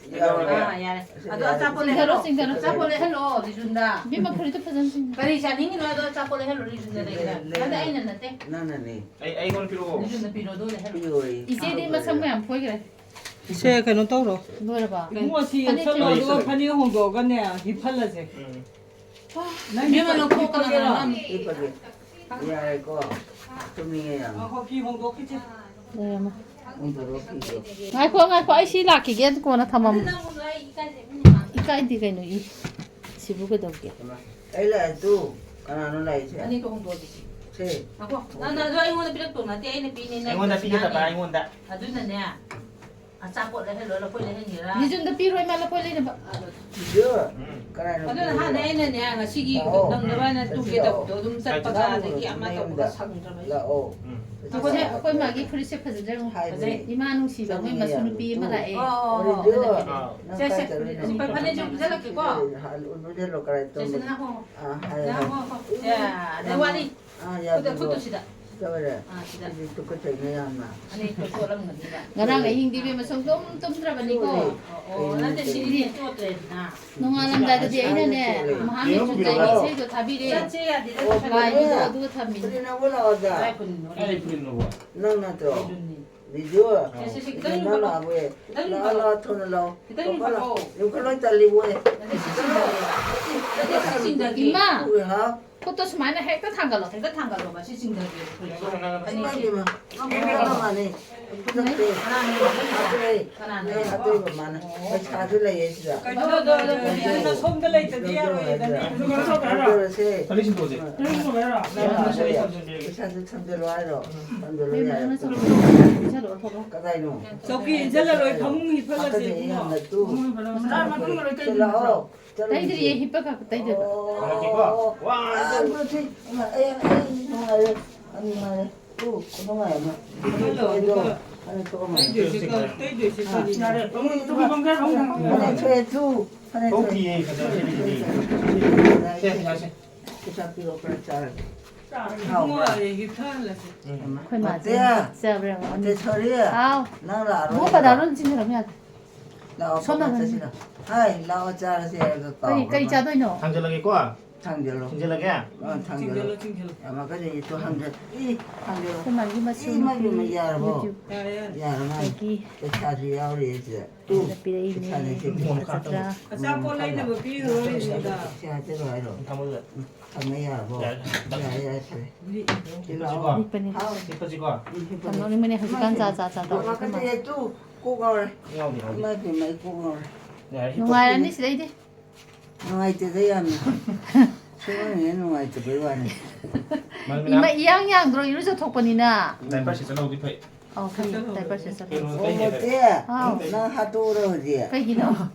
ꯄꯤꯔꯦ꯫ ꯑꯥ, ꯌꯥꯔꯦ꯫ ꯑꯗꯣ ꯑꯆꯥꯄꯣꯠ ꯆꯤꯡꯊꯔꯣ, ꯂꯩꯍꯜꯂꯣ꯫ ꯆꯤꯡꯊꯔꯣ, ꯑꯆꯥꯄꯣꯠ ꯂꯩꯍꯜꯂꯣ, ꯂꯤꯖꯨꯟꯗ꯫ ꯏꯕꯦꯝꯃ, ꯐꯨꯔꯤꯠꯇꯣ ꯐꯖꯅ ꯆꯤꯡꯊꯔꯣ꯫ ꯀꯔꯤ ꯆꯥꯅꯤꯡꯉꯤꯅꯣ ꯑꯗꯣ ꯑꯆꯥꯄꯣꯠ ꯂꯩꯍꯜꯂꯣ, ꯂꯤꯖꯨꯟꯗ ꯂꯩꯒꯦꯔꯥ? ꯂꯩ, ꯂꯩ꯫ ꯅꯪꯗꯤ ꯑꯩꯅ ꯅꯠꯇꯦ꯫ ꯅꯪꯅꯅꯦ꯫ ꯑꯩ, ꯑꯩꯉꯣꯟꯗ ꯄꯤꯔꯛꯑꯣ꯫ ꯂꯤꯖꯨꯟꯗ ꯄꯤꯔꯣ, ꯑꯗꯨ ꯂꯩꯍꯜꯂꯣ꯫ ꯄꯤꯔꯣꯏ꯫ ꯏꯆꯦꯗꯤ ꯃꯁꯝ ꯃꯌꯥꯝ ꯐꯣꯏꯈ꯭ꯔꯦ꯫ ꯁꯦ, ꯀꯩꯅꯣ ꯇꯧꯔꯣ꯫ ꯂꯣꯏꯔꯕꯣ? ꯏꯕꯨꯡꯉꯣ, ꯁꯤ ꯐꯅꯦꯛ ꯌꯦꯞꯁꯜꯂꯣ, ꯁꯦꯠꯂꯣ꯫ ꯑꯗꯨꯒ ꯐꯅꯦꯛ ꯍꯣꯡꯗꯣꯛꯑꯒꯅꯦ, ꯍꯤꯞꯍꯜꯂꯁꯦ꯫ ꯎꯝ꯫ ꯅꯪ ꯏꯕꯦꯝꯃ, ꯂꯧꯊꯣꯛꯑꯣ, ꯀꯅꯥ, ꯍꯤꯞꯄꯒꯦꯔꯣ? ꯀꯅꯥ, ꯀꯅꯥ? ꯍꯤꯞꯄꯒꯦ꯫ ꯌꯥꯔꯦꯀꯣ? ꯇꯨꯝꯅꯤꯡꯉꯦ ꯌꯥꯝ꯫ ꯉꯥꯏꯈꯣ, ꯐꯤ ꯍꯣꯡꯗꯣꯛꯈꯤꯁꯦ꯫ ꯂꯩꯔꯝꯃꯣ꯫ ꯍꯣꯡꯗꯣꯛꯑꯣ, ꯐꯤꯗꯣ꯫ ꯉꯥꯏꯈꯣ, ꯉꯥꯏꯈꯣ, ꯑꯩ ꯁꯤ ꯂꯥꯛꯈꯤꯒꯦ, ꯀꯣꯟꯅ ꯊꯝꯃꯝꯃꯣ꯫ ꯏꯀꯥꯏꯗꯦ ꯀꯩꯅꯣ, ꯏ꯫ ꯁꯤꯕꯨ ꯀꯩꯗꯧꯒꯦ? ꯑꯩ ꯂꯥꯛꯑꯦ ꯇꯨ꯫ ꯀꯅꯥꯅꯣ ꯂꯥꯛꯏꯁꯦ? ꯐꯅꯦꯛꯇꯣ ꯍꯣꯡꯗꯣꯛꯑꯣ ꯑꯗꯨꯗꯤ꯫ ꯁꯦ꯫ ꯉꯥꯏꯈꯣ, ꯅꯪ, ꯅꯪ ꯑꯗꯣ ꯑꯩꯉꯣꯟꯗ ꯄꯤꯔꯛꯇꯧ ꯅꯠꯇꯦ, ꯑꯩꯅ ꯄꯤꯅꯤ, ꯅꯪ ꯑꯩꯉꯣꯟꯗ ꯄꯤꯒꯗꯕ, ꯗꯈꯤꯅꯥꯅꯦ꯫ ꯑꯩꯉꯣꯟꯗ꯫ ꯑꯗꯨꯅꯅꯦ, ꯑꯆꯥꯄꯣꯠ ꯂꯩꯍꯜꯂꯣ, ꯂꯐꯣꯏ ꯂꯩꯍꯟꯒꯦꯔꯥ? ꯅꯤꯖꯨꯟꯗ ꯄꯤꯔꯣꯏ, ꯃꯥ ꯂꯐꯣꯏ ꯂꯩꯅꯕ꯫ ꯇꯤꯆꯔ, ꯎꯝ꯫ ꯀꯅꯥꯅꯣ ꯑꯗꯨꯅ ꯍꯥꯟꯅ ꯄꯤꯔꯛꯑꯣ? ꯑꯩꯅꯅꯦ, ꯉꯁꯤꯒꯤ ꯂꯥꯛꯑꯣ꯫ ꯅꯪꯅꯕ ꯍꯥꯏꯅ ꯇꯨꯒꯦ ꯇꯧꯕꯗꯣ ꯑꯗꯨꯝ ꯆꯠꯄꯒ, ꯂꯥꯛꯑꯣ꯫ ꯑꯗꯒꯤ ꯑꯃ ꯇꯧꯕꯒ ꯅꯌꯨꯝꯗ ꯁꯪꯗ꯭ꯔꯕ ꯑꯩꯁꯦ꯫ ꯂꯥꯛꯑꯣ꯫ ꯎꯝ꯫ ꯑꯩꯈꯣꯏꯁꯦ, ꯑꯩꯈꯣꯏ ꯃꯥꯒꯤ ꯐꯨꯔꯤꯠꯁꯦ ꯐꯖꯗ꯭ꯔꯣ? ꯍꯥꯏꯕꯅꯦ꯫ ꯐꯖꯩ꯫ ꯏꯃꯥ ꯅꯨꯡꯁꯤꯕ, ꯃꯣꯏ ꯃꯁꯨ ꯅꯨꯄꯤ ꯑꯃ ꯂꯥꯛꯑꯦ꯫ ꯑꯣ, ꯑꯣ, ꯑꯣ꯫ ꯑꯗꯨꯅ ꯑꯥ꯫ ꯁꯦ, ꯁꯦ, ꯁꯤ ꯐꯅꯦꯛꯁꯦ ꯄꯨꯖꯜꯂꯛꯀꯦꯀꯣ꯫ ꯁꯦ, ꯁꯦ, ꯁꯦ, ꯉꯥꯏꯈꯣ, ꯉꯥꯏꯈꯣ꯫ ꯑꯥ, ꯍꯥꯏꯌꯣ, ꯉꯥꯏꯈꯣ, ꯍꯥꯏꯌꯣ꯫ ꯉꯥꯏꯈꯣ꯫ ꯁꯦ, ꯑꯗꯩ ꯋꯥꯔꯤ꯫ ꯑꯥ, ꯈꯨꯠꯇ, ꯌꯥꯗ꯭ꯔꯕꯣ? ꯈꯨꯠꯇꯨ ꯁꯤꯗ꯫ ꯇꯧꯔꯦ꯫ ꯑꯥ, ꯁꯤꯗ꯫ ꯑꯩꯗꯤ ꯇꯨꯀꯠꯆꯩꯅ ꯌꯥꯝꯅ꯫ ꯑꯅꯦꯛꯇꯣ ꯆꯣꯠꯂꯝꯒꯅꯤꯕ꯫ ꯉꯔꯥꯡ ꯑꯍꯤꯡꯗꯤ ꯏꯕꯦꯝꯃ ꯁꯨꯡꯇꯨꯝ ꯇꯨꯝꯗ꯭ꯔꯕꯅꯤꯀꯣ꯫ ꯆꯣꯠꯂꯦ꯫ ꯑꯣ, ꯑꯣ, ꯅꯠꯇꯦ, ꯁꯤꯗꯤ ꯆꯣꯠꯇ꯭ꯔꯦꯗꯅ꯫ ꯅꯣꯡꯉꯥꯜꯂꯝꯗꯥꯏꯗꯗꯤ ꯑꯩꯅꯅꯦ, ꯆꯣꯠꯂꯦ꯫ ꯃꯍꯥ ꯃꯤꯠꯁꯨ ꯆꯥꯏꯒꯤ ꯏꯁꯩꯗꯣ ꯊꯥꯕꯤꯔꯦ꯫ ꯆꯠꯁꯦ ꯌꯥꯗꯦꯗ, ꯑꯣ, ꯆꯠꯁꯦ ꯂꯥꯏꯒꯤꯗꯣ ꯌꯥꯗꯦ꯫ ꯑꯗꯨꯒ ꯊꯝꯃꯤꯅꯦ꯫ ꯐꯨꯔꯤꯠ ꯑꯃꯨꯛ ꯂꯥꯛꯑꯣꯗ꯫ ꯀꯗꯥꯏ ꯐꯨꯔꯤꯠꯅꯣꯕ? ꯀꯗꯥꯏ ꯐꯨꯔꯤꯠꯅꯣꯕ? ꯅꯪ ꯅꯠꯇ꯭ꯔꯣ? ꯑꯩꯗꯨꯅꯤ꯫ ꯕꯤꯖꯨ, ꯁꯦ, ꯁꯦ, ꯁꯦ, ꯈꯤꯇꯪ ꯅꯪ ꯌꯨꯝꯈꯠꯂꯣ꯫ ꯂꯥꯛꯑꯣ, ꯈꯤꯇꯪ ꯂꯥꯛꯑꯣ, ꯌꯨꯝꯈꯠꯂꯣ꯫ ꯂꯥꯛꯑꯣ, ꯊꯨꯅ ꯂꯥꯛꯑꯣ꯫ ꯈꯤꯇꯪ ꯀꯣꯄꯥ ꯂꯥꯛꯑꯣ꯫ ꯌꯨꯝꯈꯠꯂꯣ꯫ ꯌꯨꯝꯈꯠꯂꯣ, ꯇꯜꯂꯤꯕꯣꯏ꯫ ꯅꯠꯇꯦ, ꯁꯤ ꯆꯤꯡꯊꯒꯦ꯫ ꯅꯠꯇꯦ, ꯁꯤ ꯆꯤꯡꯊꯒꯦ꯫ ꯏꯃꯥ! ꯍꯥꯎ꯫ ꯈꯨꯠꯇꯣ ꯁꯨꯃꯥꯏꯅ ꯍꯦꯛꯇ ꯊꯥꯡꯒꯠꯂꯣ꯫ ꯍꯦꯛꯇ ꯊꯥꯡꯒꯠꯂꯣꯕ, ꯁꯤ ꯆꯤꯡꯊꯒꯦ꯫ ꯏꯃꯥ ꯏꯕꯦꯝꯃ, ꯅꯪ ꯈꯨꯠꯇ ꯃꯥꯅꯤ꯫ ꯈꯨꯠꯇ ꯀꯅꯥꯅꯣ? ꯍꯥꯞꯄꯦ꯫ ꯀꯅꯥꯅꯣ? ꯅꯪ ꯑꯇꯩꯕ ꯃꯥꯅ꯫ ꯄꯩꯁꯥꯁꯨ ꯂꯩꯌꯦ ꯁꯤꯗ꯫ ꯀꯩꯅꯣ, ꯑꯗꯣ, ꯑꯗꯣ, ꯑꯗꯣ, ꯑꯗꯣ, ꯁꯣꯝꯗ ꯂꯩꯇꯗꯤ ꯌꯥꯔꯣꯏ, ꯑꯗꯨꯗꯤ꯫ ꯀꯩꯅꯣ ꯇꯧꯔꯁꯦ꯫ ꯄꯩꯁꯥꯁꯨ ꯊꯝꯖꯜꯂꯣ ꯍꯥꯏꯔꯣ? ꯊꯝꯖꯜꯂꯣ ꯌꯥꯔꯦ꯫ ꯀꯗꯥꯏꯅꯣ? ꯆꯧꯀꯤ ꯏꯟꯁꯤꯜꯂꯔꯣꯏ, ꯐꯃꯨꯡ ꯍꯤꯞꯍꯜꯂꯁꯦ, ꯏꯕꯨꯡꯉꯣ꯫ ꯐꯃꯨꯡ ꯍꯤꯞꯍꯜꯂꯁꯦ꯫ ꯂꯥꯛꯑꯣ꯫ ꯇꯩꯗ꯭ꯔꯤꯌꯦ, ꯍꯤꯞꯄꯒ ꯇꯩꯗꯣꯏꯕ꯫ ꯑꯣ, ꯑꯗꯨꯗꯤ, ꯑꯩ, ꯑꯩ ꯅꯨꯡꯉꯥꯏꯔꯦ꯫ ꯌꯥꯝ ꯅꯨꯡꯉꯥꯏꯔꯦ꯫ ꯇꯨ, ꯈꯨꯅꯨꯡꯉꯥꯏ ꯑꯃ꯫ ꯍꯤꯞꯍꯜꯂꯣ, ꯍꯤꯞꯍꯜꯂꯣ꯫ ꯐꯅꯦꯛ ꯊꯣꯛꯑꯝꯃꯅꯤ꯫ ꯇꯩꯗꯣꯏꯁꯦ ꯀ-, ꯇꯩꯗꯣꯏꯁꯦ ꯀꯔꯤꯅꯣ? ꯌꯥꯔꯦ, ꯐꯃꯨꯡ, ꯐꯃꯨꯡ, ꯐꯃꯨꯡ, ꯐꯃꯨꯡ꯫ ꯐꯅꯦꯛ ꯊꯣꯛꯑꯦ, ꯇꯨ, ꯐꯅꯦꯛ ꯊꯣꯛꯑꯦ꯫ ꯊꯣꯛꯇꯤꯌꯦ, ꯐꯖꯗꯦ, ꯐꯖꯗꯦ꯫ ꯁꯦ, ꯌꯥꯁꯦ꯫ ꯄꯩꯁꯥ ꯄꯤꯔꯛꯑꯣ, ꯈꯔ ꯆꯥꯔꯒꯦ꯫ ꯏꯕꯨꯡꯉꯣ, ꯍꯥꯎꯕ꯭ꯔꯥ? ꯑꯩ ꯍꯤꯞꯊꯍꯜꯂꯁꯦ꯫ ꯎꯝ꯫ ꯑꯩꯈꯣꯏ ꯃꯥꯁꯦ ꯑꯇꯩ, ꯆꯥꯕ꯭ꯔꯥ ꯌꯦꯡꯉꯣ꯫ ꯑꯇꯩ ꯁꯣꯔꯤ꯫ ꯍꯥꯎ꯫ ꯅꯪ ꯂꯥꯛꯑꯔꯣꯏꯗ꯭ꯔꯣ? ꯏꯕꯨꯡꯉꯣ, ꯀꯗꯥꯏꯗ ꯂꯣꯏ ꯆꯤꯡꯈꯠꯂꯝ ꯌꯥꯗ꯭ꯔꯦ? ꯂꯥꯛꯑꯣ, ꯁꯣꯝꯗ ꯄꯨꯟꯅ ꯍꯪꯉꯨ꯫ ꯆꯠꯁꯤꯔꯣ? ꯍꯥꯏ, ꯂꯥꯛꯑꯣ, ꯆꯥꯔꯁꯦ ꯍꯥꯏꯔꯒ ꯀꯔꯤ, ꯀꯔꯤ ꯀꯥꯎꯈ꯭ꯔ ꯃꯥꯜꯂꯦ꯫ ꯆꯥꯗꯣꯏꯅꯣ? ꯊꯥꯡꯖꯜꯂꯒꯦꯀꯣ? ꯊꯥꯡꯖꯜꯂꯣ꯫ ꯊꯤꯡꯖꯤꯜꯂꯒꯦ? ꯑ, ꯊꯥꯡꯖꯜꯂꯣ꯫ ꯊꯤꯡꯖꯤꯜꯂꯣ, ꯊꯤꯡꯖꯤꯜꯂꯣ꯫ ꯌꯥꯝ ꯀꯟꯅ ꯌꯦꯠꯇꯣ ꯍꯥꯡꯖꯜ-, ꯏ, ꯍꯥꯡꯖꯜꯂꯣ꯫ ꯑꯩꯈꯣꯏ ꯃꯥꯒꯤ ꯃꯆꯨ ꯏ, ꯃꯥꯒꯤ ꯅꯨꯄꯤ ꯃ-, ꯌꯥꯔꯕꯣ? YouTube ꯌꯥꯔꯦ, ꯌꯥꯔꯦ꯫ ꯌꯥꯔ ꯃꯥꯜꯂꯦ꯫ ꯗꯒꯤ ꯄꯩꯁꯥꯁꯨ ꯌꯥꯎꯔꯤ ꯑꯁꯤꯗ꯫ ꯇꯨ, ꯄꯤꯔꯛꯏꯅꯦ꯫ ꯄꯩꯁꯥꯅꯦ ꯁꯤ꯫ ꯂꯨꯄꯥ ꯆꯥꯇ꯭ꯔꯥ꯫ ꯑꯆꯥꯄꯣꯠ ꯂꯩꯅꯕ ꯄꯤꯔꯨꯔꯣꯏ ꯁꯤꯗ꯫ ꯁꯤ ꯍꯥꯞꯆꯜꯂꯣ ꯍꯥꯏꯔꯣ? ꯊꯝꯃꯣ ꯑꯗꯨꯗ꯫ ꯎꯝ, ꯊꯝꯃꯦ, ꯌꯥꯔꯕꯣ? ꯌꯥꯔꯦ꯫ ꯌꯥꯔꯦ, ꯌꯥꯔꯦ, ꯐꯔꯦ꯫ ꯁꯤ ꯂꯥꯛꯑꯣ꯫ ꯂꯤꯛꯄꯅꯦ꯫ ꯍꯥꯎ꯫ ꯂꯤꯛꯄꯁꯤꯀꯣ? ꯎꯝ, ꯂꯤꯛꯄꯅꯦ꯫ ꯌꯥꯝ ꯅꯣꯛꯅꯤꯡꯕꯅꯦ ꯍꯧꯖꯤꯛꯀꯥꯟ ꯏꯃꯥꯏ, ꯖꯥꯠ ꯖꯥꯠ ꯖꯥꯠ ꯇꯧꯔꯦ ꯏꯃꯥꯏ, ꯑꯩꯈꯣꯏ ꯃꯥ꯫ ꯀꯟꯅ ꯌꯦꯠꯇꯨ꯫ ꯀꯣꯛ ꯉꯥꯎꯔꯦ꯫ ꯉꯥꯎꯗꯦ, ꯉꯥꯎꯗꯦ꯫ ꯏꯃꯥ ꯏꯕꯦꯝꯃ, ꯑꯩ ꯀꯣꯛ ꯉꯥꯎꯔꯦ꯫ ꯌꯥꯔꯦ, ꯍꯤꯞꯄꯣ꯫ ꯅꯨꯡꯉꯥꯏꯔꯅꯤ ꯁꯤꯗꯩꯗꯤ꯫ ꯅꯨꯡꯉꯥꯏꯇꯦꯗ ꯌꯥꯝꯅ꯫ ꯁꯨꯝ ꯍꯦꯛ ꯅꯨꯡꯉꯥꯏꯇꯕꯩ ꯋꯥꯅꯤ꯫ ꯃꯥꯅꯦ, ꯃꯦꯗꯥꯝ꯫ ꯏꯃꯥ ꯏꯌꯥꯡ ꯌꯥꯡꯗ꯭ꯔꯣ, ꯏꯔꯨꯖꯊꯣꯛꯄꯅꯤꯅ? ꯗꯥꯏꯄꯔ ꯁꯦꯠꯆꯜꯍꯧꯗꯤ ꯐꯩ꯫ ꯑꯧ, ꯐꯩ, ꯗꯥꯏꯄꯔ ꯁꯦꯠꯆꯜꯂꯣ꯫ ꯀꯩꯅꯣ ꯑꯣ, ꯇꯩꯒꯦ ꯃꯣꯇꯦ, ꯍꯥꯏꯔꯦ꯫ ꯑꯥꯎ꯫ ꯅꯪ ꯍꯥꯠꯇꯣꯛꯎꯔꯣ ꯍꯧꯖꯤꯛ꯫ ꯀꯩꯒꯤꯅꯣ?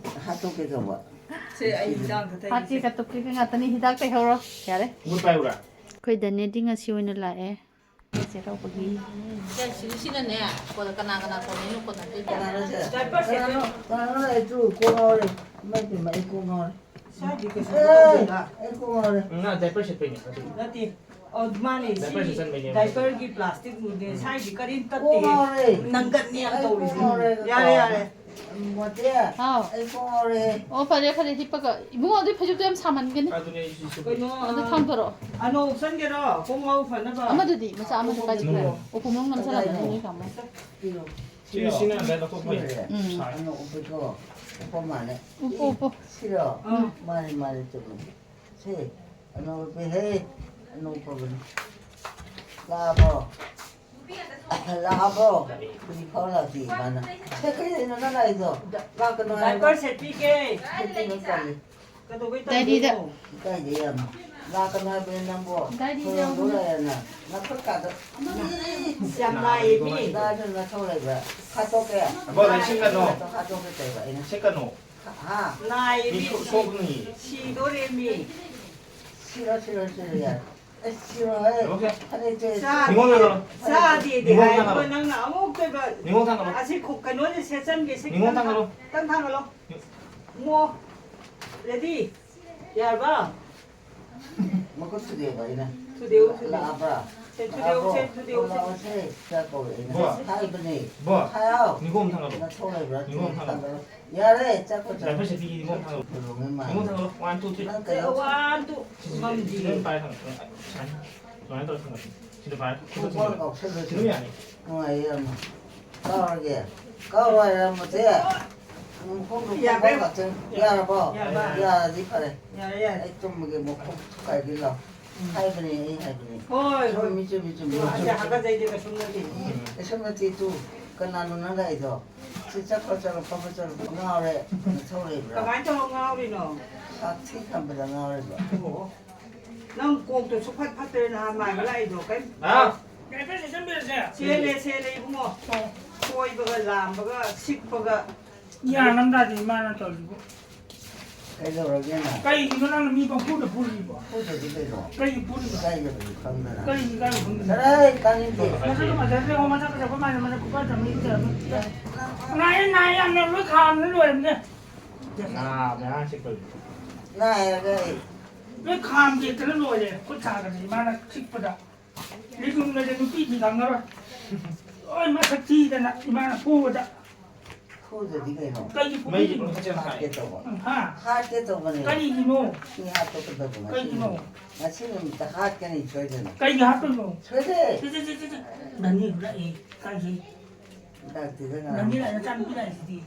ꯍꯥꯠꯇꯣꯛꯀꯦ ꯇꯧꯕ꯫ ꯁꯦ, ꯑꯩ ꯏꯟꯖꯥꯡꯗ ꯇꯩꯒꯦ꯫ ꯍꯥꯠꯀꯦ ꯀ ꯇꯨꯞꯀꯦ ꯀ ꯉꯥꯛꯇꯅꯤ, ꯍꯤꯗꯥꯛ ꯇꯩꯍꯧꯔꯣ꯫ ꯌꯥꯔꯦ꯫ ꯃꯨꯠ ꯄꯥꯏꯌꯨꯔꯥ? ꯑꯩꯈꯣꯏ ꯗꯅꯦꯗꯤ ꯉꯁꯤ ꯑꯣꯏꯅ ꯂꯥꯛꯑꯦ꯫ ꯆꯦꯔꯧꯕꯒꯤ꯫ ꯁꯦ, ꯁꯤꯗꯤ ꯁꯤꯅꯅꯦ, ꯀꯣꯟꯅ ꯀꯅꯥ ꯀꯅꯥ ꯀꯣꯟꯅꯩꯅꯣ ꯀꯣꯟꯅꯗꯣꯏꯅꯦ꯫ ꯀꯅꯥꯅꯣ ꯁꯦ? ꯗꯥꯏꯄꯔ ꯁꯦꯠꯇꯣꯏ-, ꯀꯅꯥꯅꯣ? ꯀꯅꯥꯅꯣ? ꯑꯩ ꯇꯨ ꯀꯣꯛ ꯉꯥꯎꯔꯦ꯫ ꯏꯃꯥꯏ ꯄꯦꯝꯃ, ꯑꯩ ꯀꯣꯛ ꯉꯥꯎꯔꯦ꯫ ꯁ꯭ꯋꯥꯏꯗꯤ ꯀꯩꯁꯨ ꯑꯦ, ꯇꯧꯗꯦꯗ꯫ ꯑꯩ ꯀꯣꯛ ꯉꯥꯎꯔꯦ꯫ ꯎꯝ, ꯅꯪ ꯗꯥꯏꯄꯔ ꯁꯦꯠꯄꯩꯅꯦ ꯑꯗꯨ꯫ ꯅꯠꯇꯦ꯫ ꯑꯣ, ꯃꯥꯅꯦ, ꯁꯤ diaper ꯁꯦꯠꯆꯟꯕꯩꯅꯦ꯫ Diaperꯒꯤ plasticꯅꯦ, ꯁꯥꯏꯁꯤ ꯀꯔꯤꯝ ꯇꯠꯇꯦ꯫ ꯄꯣꯔꯦ꯫ ꯅꯪꯒꯟꯅꯦ ꯌꯥꯝ ꯑꯩ ꯇꯧꯔꯤꯁꯦ꯫ ꯄꯣꯔꯦ꯫ ꯌꯥꯔꯦ, ꯌꯥꯔꯦ꯫ ꯃꯣꯇꯤ, ꯍꯥꯎ꯫ ꯑꯩ ꯄꯣꯔꯦ꯫ ꯑꯣ, ꯐꯔꯦ, ꯐꯔꯦ, ꯍꯤꯞꯄꯒ꯫ ꯏꯕꯨꯡꯉꯣ, ꯑꯗꯨ ꯐꯩꯖꯨꯞꯇꯣ ꯌꯥꯝ ꯁꯥꯃꯟꯒꯅꯤ꯫ ꯑꯗꯨꯅꯦ ꯑꯩꯁꯨ ꯁꯨ-, ꯀꯩꯅꯣ, ꯑꯗꯨ ꯑ, ꯊꯥꯡꯗꯣꯔꯛꯑꯣ꯫ ꯑꯅꯧ ꯎꯞꯁꯟꯒꯦꯔꯣ? ꯈꯣꯡꯒ꯭ꯔꯥꯎ ꯐꯅꯕ? ꯑꯃꯗꯨꯗꯤ, ꯃꯆꯥ ꯑꯃꯗꯨ ꯀꯥꯏ ꯆꯠꯈ꯭ꯔꯦ? ꯎꯝ꯫ ꯎꯄꯨ ꯃꯅꯨꯡ ꯅꯝꯁꯜꯂꯝꯃꯅꯤ, ꯀꯗꯥꯏꯗꯅꯣ? ꯅꯣꯏ ꯀꯥꯡꯕꯨ꯫ ꯁꯤ, ꯁꯤꯅ ꯑꯝꯇ ꯂꯧꯊꯣꯛꯄ ꯌꯥꯏ꯫ ꯎꯝ꯫ ꯁꯥꯏ꯫ ꯑꯅꯧ ꯎꯞꯄꯤꯀꯣ꯫ ꯎꯞꯄ ꯃꯥꯜꯂꯦ꯫ ꯎꯞꯄꯣ, ꯎꯞꯄꯣ꯫ ꯁꯤꯔꯣ? ꯑꯥ꯫ ꯃꯥꯅꯦ, ꯃꯥꯅꯦ, ꯆꯨꯝꯃꯦ꯫ ꯁꯦ, ꯑꯅꯧꯕ ꯍꯦ, ꯑꯅꯧꯕꯅꯤ꯫ ꯂꯥꯛꯑꯕꯣ? ꯂꯥꯛꯑꯕꯣ? ꯍꯧꯖꯤꯛ ꯐꯥꯎ ꯂꯥꯛꯇꯦ ꯃꯥꯅ꯫ ꯁꯦ, ꯀꯩꯗꯩꯅꯣ ꯅꯪ ꯂꯥꯛꯏꯗꯣ? ꯂꯥꯛꯀꯅꯣ ꯍꯥꯏꯕ꯫ Diaper ꯁꯦꯠꯄꯤꯒꯦ꯫ ꯁꯦꯠꯄꯤꯅꯣ ꯇꯜꯂꯤ꯫ ꯀꯩꯗꯧꯕꯩ ꯗꯥꯏꯔꯤꯗ꯫ ꯇꯜꯂꯤꯅꯣ? ꯏꯀꯥꯏꯖꯩ ꯌꯥꯝꯅ꯫ ꯂꯥꯛꯀꯅꯣ ꯍꯥꯏꯕꯅꯤ ꯅꯪꯕꯣ꯫ ꯗꯥꯏꯔꯤꯗ ꯊꯣꯡꯗꯣ ꯌꯥꯎꯕꯅꯤ꯫ ꯂꯩꯔꯅ꯫ ꯅꯈꯨꯠ ꯀꯥꯗ꯫ ꯌꯥꯝ ꯅꯥꯏꯌꯦ ꯃꯤ꯫ ꯀꯗꯥꯏꯗ ꯅꯊꯧ ꯂꯩꯕ꯭ꯔꯥ? ꯍꯥꯠꯇꯣꯛꯀꯦ꯫ ꯑꯕꯣ, ꯂꯩꯁꯤꯟꯒꯅꯣ꯫ ꯍꯥꯠꯇꯣꯛꯀꯦ ꯇꯧꯕ ꯑꯩꯅ꯫ ꯁꯦꯠꯀꯅꯣ꯫ ꯍꯥ? ꯅꯥꯏꯌꯦ ꯃꯤ ꯃꯤ꯫ ꯁꯣꯛ-, ꯁꯣꯛꯅꯤ꯫ ꯁꯤꯗꯣꯔꯦ ꯃꯤ꯫ ꯁꯤꯔꯣ, ꯁꯤꯔꯣ, ꯁꯤꯔꯣ, ꯌꯥꯔꯦ꯫ ꯑꯦ, ꯁꯤꯔꯣ, ꯍꯦ꯫ ꯌꯦꯡꯉꯣꯁꯦ꯫ ꯐꯅꯦꯛꯁꯦ꯫ ꯆꯥꯗꯦ꯫ ꯅꯤꯉꯣꯜ ꯊꯥꯡꯒꯠꯂꯣ꯫ ꯆꯥꯗꯦꯗꯤ ꯅꯤꯉꯣꯜ ꯍꯥꯏ꯫ ꯊꯥꯡꯒꯠꯂꯣ꯫ ꯑꯗꯨꯒ ꯅꯪꯅ ꯑꯃꯨꯛꯇꯣꯏꯕ ꯅꯤꯉꯣꯜ ꯊꯥꯡꯒꯠꯂꯣ꯫ ꯑꯁꯤ ꯈꯨ-, ꯀꯩꯅꯣꯁꯦ ꯁꯦꯠꯆꯟꯒꯦ, ꯁꯦ ꯅꯤꯉꯣꯜ ꯈꯤꯇꯪ ꯊꯥꯡꯒꯠꯂꯣ꯫ ꯈꯤꯇꯪ ꯊꯥꯡꯒꯠꯂꯣ꯫ ꯏꯕꯨꯡꯉꯣ, ready? ꯌꯥꯔꯕ? ꯃꯈꯨꯠ ꯊꯨꯗꯦꯛꯑꯕ ꯑꯩꯅ꯫ ꯊꯨꯗꯦꯛꯎ, ꯊꯨꯗꯦꯛꯎ꯫ ꯂꯥꯛꯑꯕ꯭ꯔꯥ? ꯁꯦ, ꯊꯨꯗꯦꯛꯎ, ꯂꯥꯛꯑꯕ꯭ꯔꯣ? ꯁꯦ, ꯊꯨꯗꯦꯛꯎ, ꯁꯦ꯫ ꯂꯥꯛꯑꯣꯁꯦ꯫ ꯁꯤꯗ ꯀꯧꯔꯛꯑꯦ ꯑꯩꯅ꯫ ꯕꯣ꯫ ꯍꯥꯏꯕꯅꯦ꯫ ꯕꯣ꯫ ꯍꯥꯏꯔꯣ꯫ ꯅꯤꯡꯒꯣꯝ ꯊꯥꯡꯒꯠꯂꯣ꯫ ꯅꯊꯧ ꯂꯩꯕ꯭ꯔꯥ? ꯅꯤꯡꯒꯣꯝ ꯊꯥꯡꯒꯠꯂꯣ꯫ ꯌꯥꯔꯦ, ꯆꯠꯈ꯭ꯔꯣ, ꯆꯠꯈ꯭ꯔꯣ꯫ ꯌꯥꯔꯦ, ꯁꯤꯗꯤ ꯅꯤꯡꯒꯣꯝ ꯊꯥꯡꯒꯠꯂꯣ꯫ ꯀꯩꯗꯧꯉꯩ ꯃꯥꯟꯕ? ꯅꯤꯡꯒꯣꯝ ꯊꯥꯡꯒꯠꯂꯣ꯫ One, two, three꯫ ꯅꯪ ꯁꯦ, ꯀꯩꯅꯣ one, two꯫ ꯁꯤ, ꯁꯤ, ꯉꯝꯗꯤꯌꯦ꯫ ꯁꯤ ꯄꯥꯏ ꯊꯝꯃꯣ꯫ ꯁꯨꯃꯥꯏꯅ ꯇꯧꯔ ꯊꯝꯃꯣ꯫ ꯁꯤꯗ ꯄꯥꯏ꯫ ꯈꯨꯠꯇ ꯊꯝꯃꯣ꯫ ꯀꯥꯎꯁꯜꯂꯁꯤ꯫ ꯑꯗꯨꯝ ꯌꯥꯅꯤ꯫ ꯅꯨꯡꯉꯥꯏꯌꯦ ꯌꯥꯝꯅ꯫ ꯀꯥꯎꯔꯒꯦ꯫ ꯀꯥꯎꯔꯣ ꯍꯥꯏꯔ ꯃꯁꯦ꯫ ꯎꯝ, ꯈꯣꯡ ꯌꯥꯕ꯭ꯔꯥ? ꯈꯣꯡ ꯌꯥꯕ꯭ꯔꯣ? ꯌꯥꯔꯕꯣ? ꯌꯥꯕ꯭ꯔꯥ? ꯌꯥꯔꯗꯤ ꯐꯔꯦ꯫ ꯌꯥꯔꯦ, ꯌꯥꯔꯦ꯫ ꯑꯩ ꯇꯨꯝꯃꯒꯦ, ꯃꯈꯣꯡ ꯊꯨꯒꯥꯏꯒꯦ ꯂꯥꯎ꯫ ꯎꯝ꯫ ꯍꯥꯏꯕꯅꯦ, ꯑꯩ ꯍꯥꯏꯕꯅꯦ꯫ ꯍꯣꯏ, ꯍꯣꯏ꯫ ꯆꯨꯝꯃꯤ, ꯆꯨꯝꯃꯤ, ꯆꯨꯝꯃꯤ, ꯆꯨꯝꯃꯤ꯫ ꯑꯁꯦ ꯍꯥꯒꯠꯆꯩꯗꯤ ꯀꯩꯁꯨꯝ ꯅꯠꯇꯦ꯫ ꯎꯝ, ꯀꯩꯁꯨꯝ ꯅꯠꯇꯦ ꯇꯨ꯫ ꯀꯅꯥꯅꯣ ꯅꯪ ꯂꯥꯛꯏꯗꯣ? ꯁꯤ ꯆꯠꯈ꯭ꯔꯣ, ꯆꯠꯂꯣ, ꯐꯠ ꯐꯠ ꯆꯠꯂꯣ꯫ ꯉꯥꯎꯔꯦ꯫ ꯅꯊꯧ ꯂꯩꯕ꯭ꯔꯥ? ꯀꯃꯥꯏꯅ ꯇꯧꯔ ꯉꯥꯎꯔꯤꯅꯣ? ꯁꯥꯊꯤ ꯈꯟꯕꯗ ꯉꯥꯎꯔꯤꯕ꯫ ꯑꯣ꯫ ꯅꯪ ꯀꯣꯛꯇꯣ ꯁꯨꯛꯐꯠ ꯐꯠꯇ꯭ꯔꯦ ꯅꯍꯥꯟ ꯃꯥꯏꯕ ꯂꯥꯛꯏꯗꯣ꯫ ꯀꯩꯝ ꯍꯥ? ꯆꯦꯜꯂꯦ, ꯆꯦꯜꯂꯦ ꯏꯕꯨꯡꯉꯣ꯫ ꯀꯣꯏꯕꯒ ꯂꯥꯝꯕꯒ ꯁꯤꯛꯄꯒ꯫ ꯒ꯭ꯌꯥꯟ ꯑꯃ ꯇꯥꯗꯦ ꯏꯃꯥꯅ ꯇꯧꯔꯤꯁꯤꯕꯨ꯫ ꯀꯩꯗꯧꯔꯒꯦ ꯅꯪ? ꯀꯩꯒꯤꯅꯣ ꯅꯪꯅ ꯃꯤ ꯄꯪꯐꯨꯗ ꯐꯨꯔꯤꯕꯣ? ꯐꯨꯗ꯭ꯔꯗꯤ ꯀꯩꯅꯣ? ꯀꯩꯒꯤ ꯐꯨꯔꯤꯕ? ꯏꯀꯥꯏꯖꯕꯗꯤ ꯈꯪꯗꯅ꯫ ꯀꯩꯒꯤ ꯏꯀꯥꯏꯕ ꯈꯪꯗꯅ? ꯆꯠꯂꯣꯍꯦ, ꯇꯥꯅꯤꯡꯗꯦ꯫ ꯃꯁꯛ ꯐꯖꯗ꯭ꯔꯦ, ꯃꯁꯛ ꯐꯖꯕ ꯃꯥꯜꯂꯦ, ꯃꯁꯛ ꯈꯨꯐꯖ ꯑꯃ ꯌꯦꯡꯗꯦ꯫ ꯅꯥꯏꯌꯦ, ꯅꯥꯏꯌꯦ, ꯌꯥꯝꯅ ꯂꯣꯏ ꯈꯥꯝꯗꯅ ꯂꯣꯏꯔꯕꯅꯦ꯫ ꯅꯥꯕꯅꯦ ꯑꯉꯥꯡ ꯆꯤꯛꯄꯒꯤ꯫ ꯅꯥꯏ ꯍꯥꯏꯔꯒ ꯑꯩ ꯂꯣꯏ ꯈꯥꯝ ꯌꯦꯛꯇꯅ ꯂꯣꯏꯔꯦ꯫ ꯈꯨꯠ ꯁꯥꯒꯁꯦ ꯏꯃꯥꯅ ꯆꯤꯛꯄꯗ꯫ ꯂꯤꯒꯨꯝꯒꯁꯦ ꯅꯨꯄꯤ ꯊꯤ ꯈꯪꯉꯔꯣꯏ꯫ ꯂꯣꯏ ꯃꯁꯛ ꯊꯤꯗꯅ ꯏꯃꯥꯅ ꯐꯨꯕꯗ꯫ ꯐꯨꯗ꯭ꯔꯗꯤ ꯀꯩꯅꯣ? ꯀꯩꯒꯤ ꯐꯨꯕꯤꯔꯤꯅꯣ? ꯍꯥꯠꯀꯦ ꯇꯧꯕ꯫ ꯎꯝ, ꯍꯥ? ꯍꯥꯠꯀꯦ ꯇꯧꯕꯅꯦ꯫ ꯀꯔꯤꯒꯤꯅꯣ? ꯃꯤ ꯍꯥꯠꯇꯣꯛꯀꯗꯧꯕ ꯉꯁꯤ ꯀꯩꯒꯤꯅꯣ? ꯅꯨꯃꯤꯠ꯫ ꯉꯁꯤ ꯅꯨꯃꯤꯠꯇ ꯍꯥꯠꯀꯅꯤ ꯁꯣꯏꯗꯅ꯫ ꯀꯩꯒꯤ ꯍꯥꯠꯇꯣꯏꯅꯣ? ꯁꯣꯏꯗꯦ꯫ ꯁꯤ, ꯁꯤ, ꯁꯤ, ꯁꯤ, ꯁꯤ꯫ ꯅꯅꯦ ꯂꯥꯛꯑꯦ꯫ ꯀꯥꯏꯗꯩ? ꯂꯥꯛꯇꯦꯗ ꯅꯅꯦ ꯉꯔꯥꯡ꯫ ꯂꯥꯛꯑꯦ, ꯅꯆꯥꯅꯨꯄꯤ ꯂꯥꯛꯑꯦ ꯁꯤꯗꯤ꯫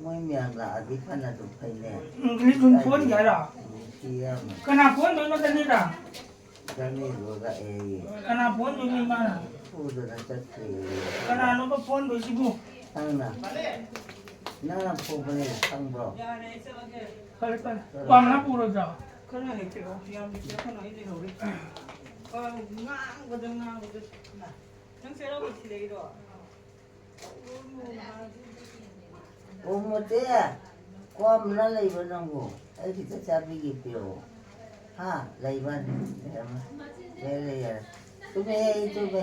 ꯃꯣꯏ ꯃꯌꯥꯝ ꯂꯥꯛꯑꯗꯤ ꯐꯅ ꯑꯗꯨꯝ ꯐꯩꯅꯦ꯫ ꯎꯝ, ꯂꯤꯟ ꯊꯣꯟꯒꯦ ꯍꯥꯏꯔꯣ? ꯅꯨꯡꯁꯤ ꯌꯥꯝꯅ꯫ ꯀꯅꯥ ꯊꯣꯟꯗꯣꯏꯅꯣ ꯅꯅꯦꯗ? ꯖꯔꯅꯤꯗꯣ ꯂꯥꯛꯑꯦꯌꯦ꯫ ꯀꯅꯥ ꯊꯣꯟꯗꯣꯏꯅꯣ ꯏꯃꯥꯅ? ꯐꯨꯗꯅ ꯆꯠꯈ꯭ꯔꯦꯌꯦ꯫ ꯀꯅꯥꯅꯣꯕ ꯊꯣꯟꯗꯣꯏꯁꯤꯕꯨ? ꯅꯪꯅ꯫ ꯅꯪꯅ ꯐꯨꯕꯅꯦ ꯈꯪꯕ꯭ꯔꯣ? ꯐꯔꯦ, ꯐꯔꯦ꯫ ꯋꯥꯡꯅ ꯄꯨꯔꯣꯏꯗ꯭ꯔꯣ? ꯈꯔ ꯍꯦꯛ ꯄꯤꯔꯛꯑꯣ꯫ ꯌꯥꯝ ꯄꯤꯔꯛꯀꯅꯨ, ꯑꯩ ꯂꯩꯍꯧꯔꯤ꯫ ꯉꯥꯡꯕꯗ ꯉꯥꯡꯕꯗ꯫ ꯅꯪ ꯆꯩꯔꯥꯎꯕ ꯊꯤꯜꯂꯛꯏꯔꯣ? ꯑꯣ ꯃꯣꯇꯦ, ꯀꯣꯝꯂ ꯂꯩꯕ ꯅꯪꯕꯨ? ꯑꯩ ꯈꯤꯇ ꯆꯥꯕꯤꯒꯦ ꯄꯤꯔꯛꯑꯣ꯫ ꯍꯥ? ꯂꯩꯕ꯭ꯔꯥ? ꯂꯩꯔꯝꯃꯦ꯫ ꯂꯩꯔꯦ, ꯌꯥꯔꯦ꯫ ꯇꯨꯝꯃꯦ, ꯑꯩ ꯇꯨꯝꯃꯦ꯫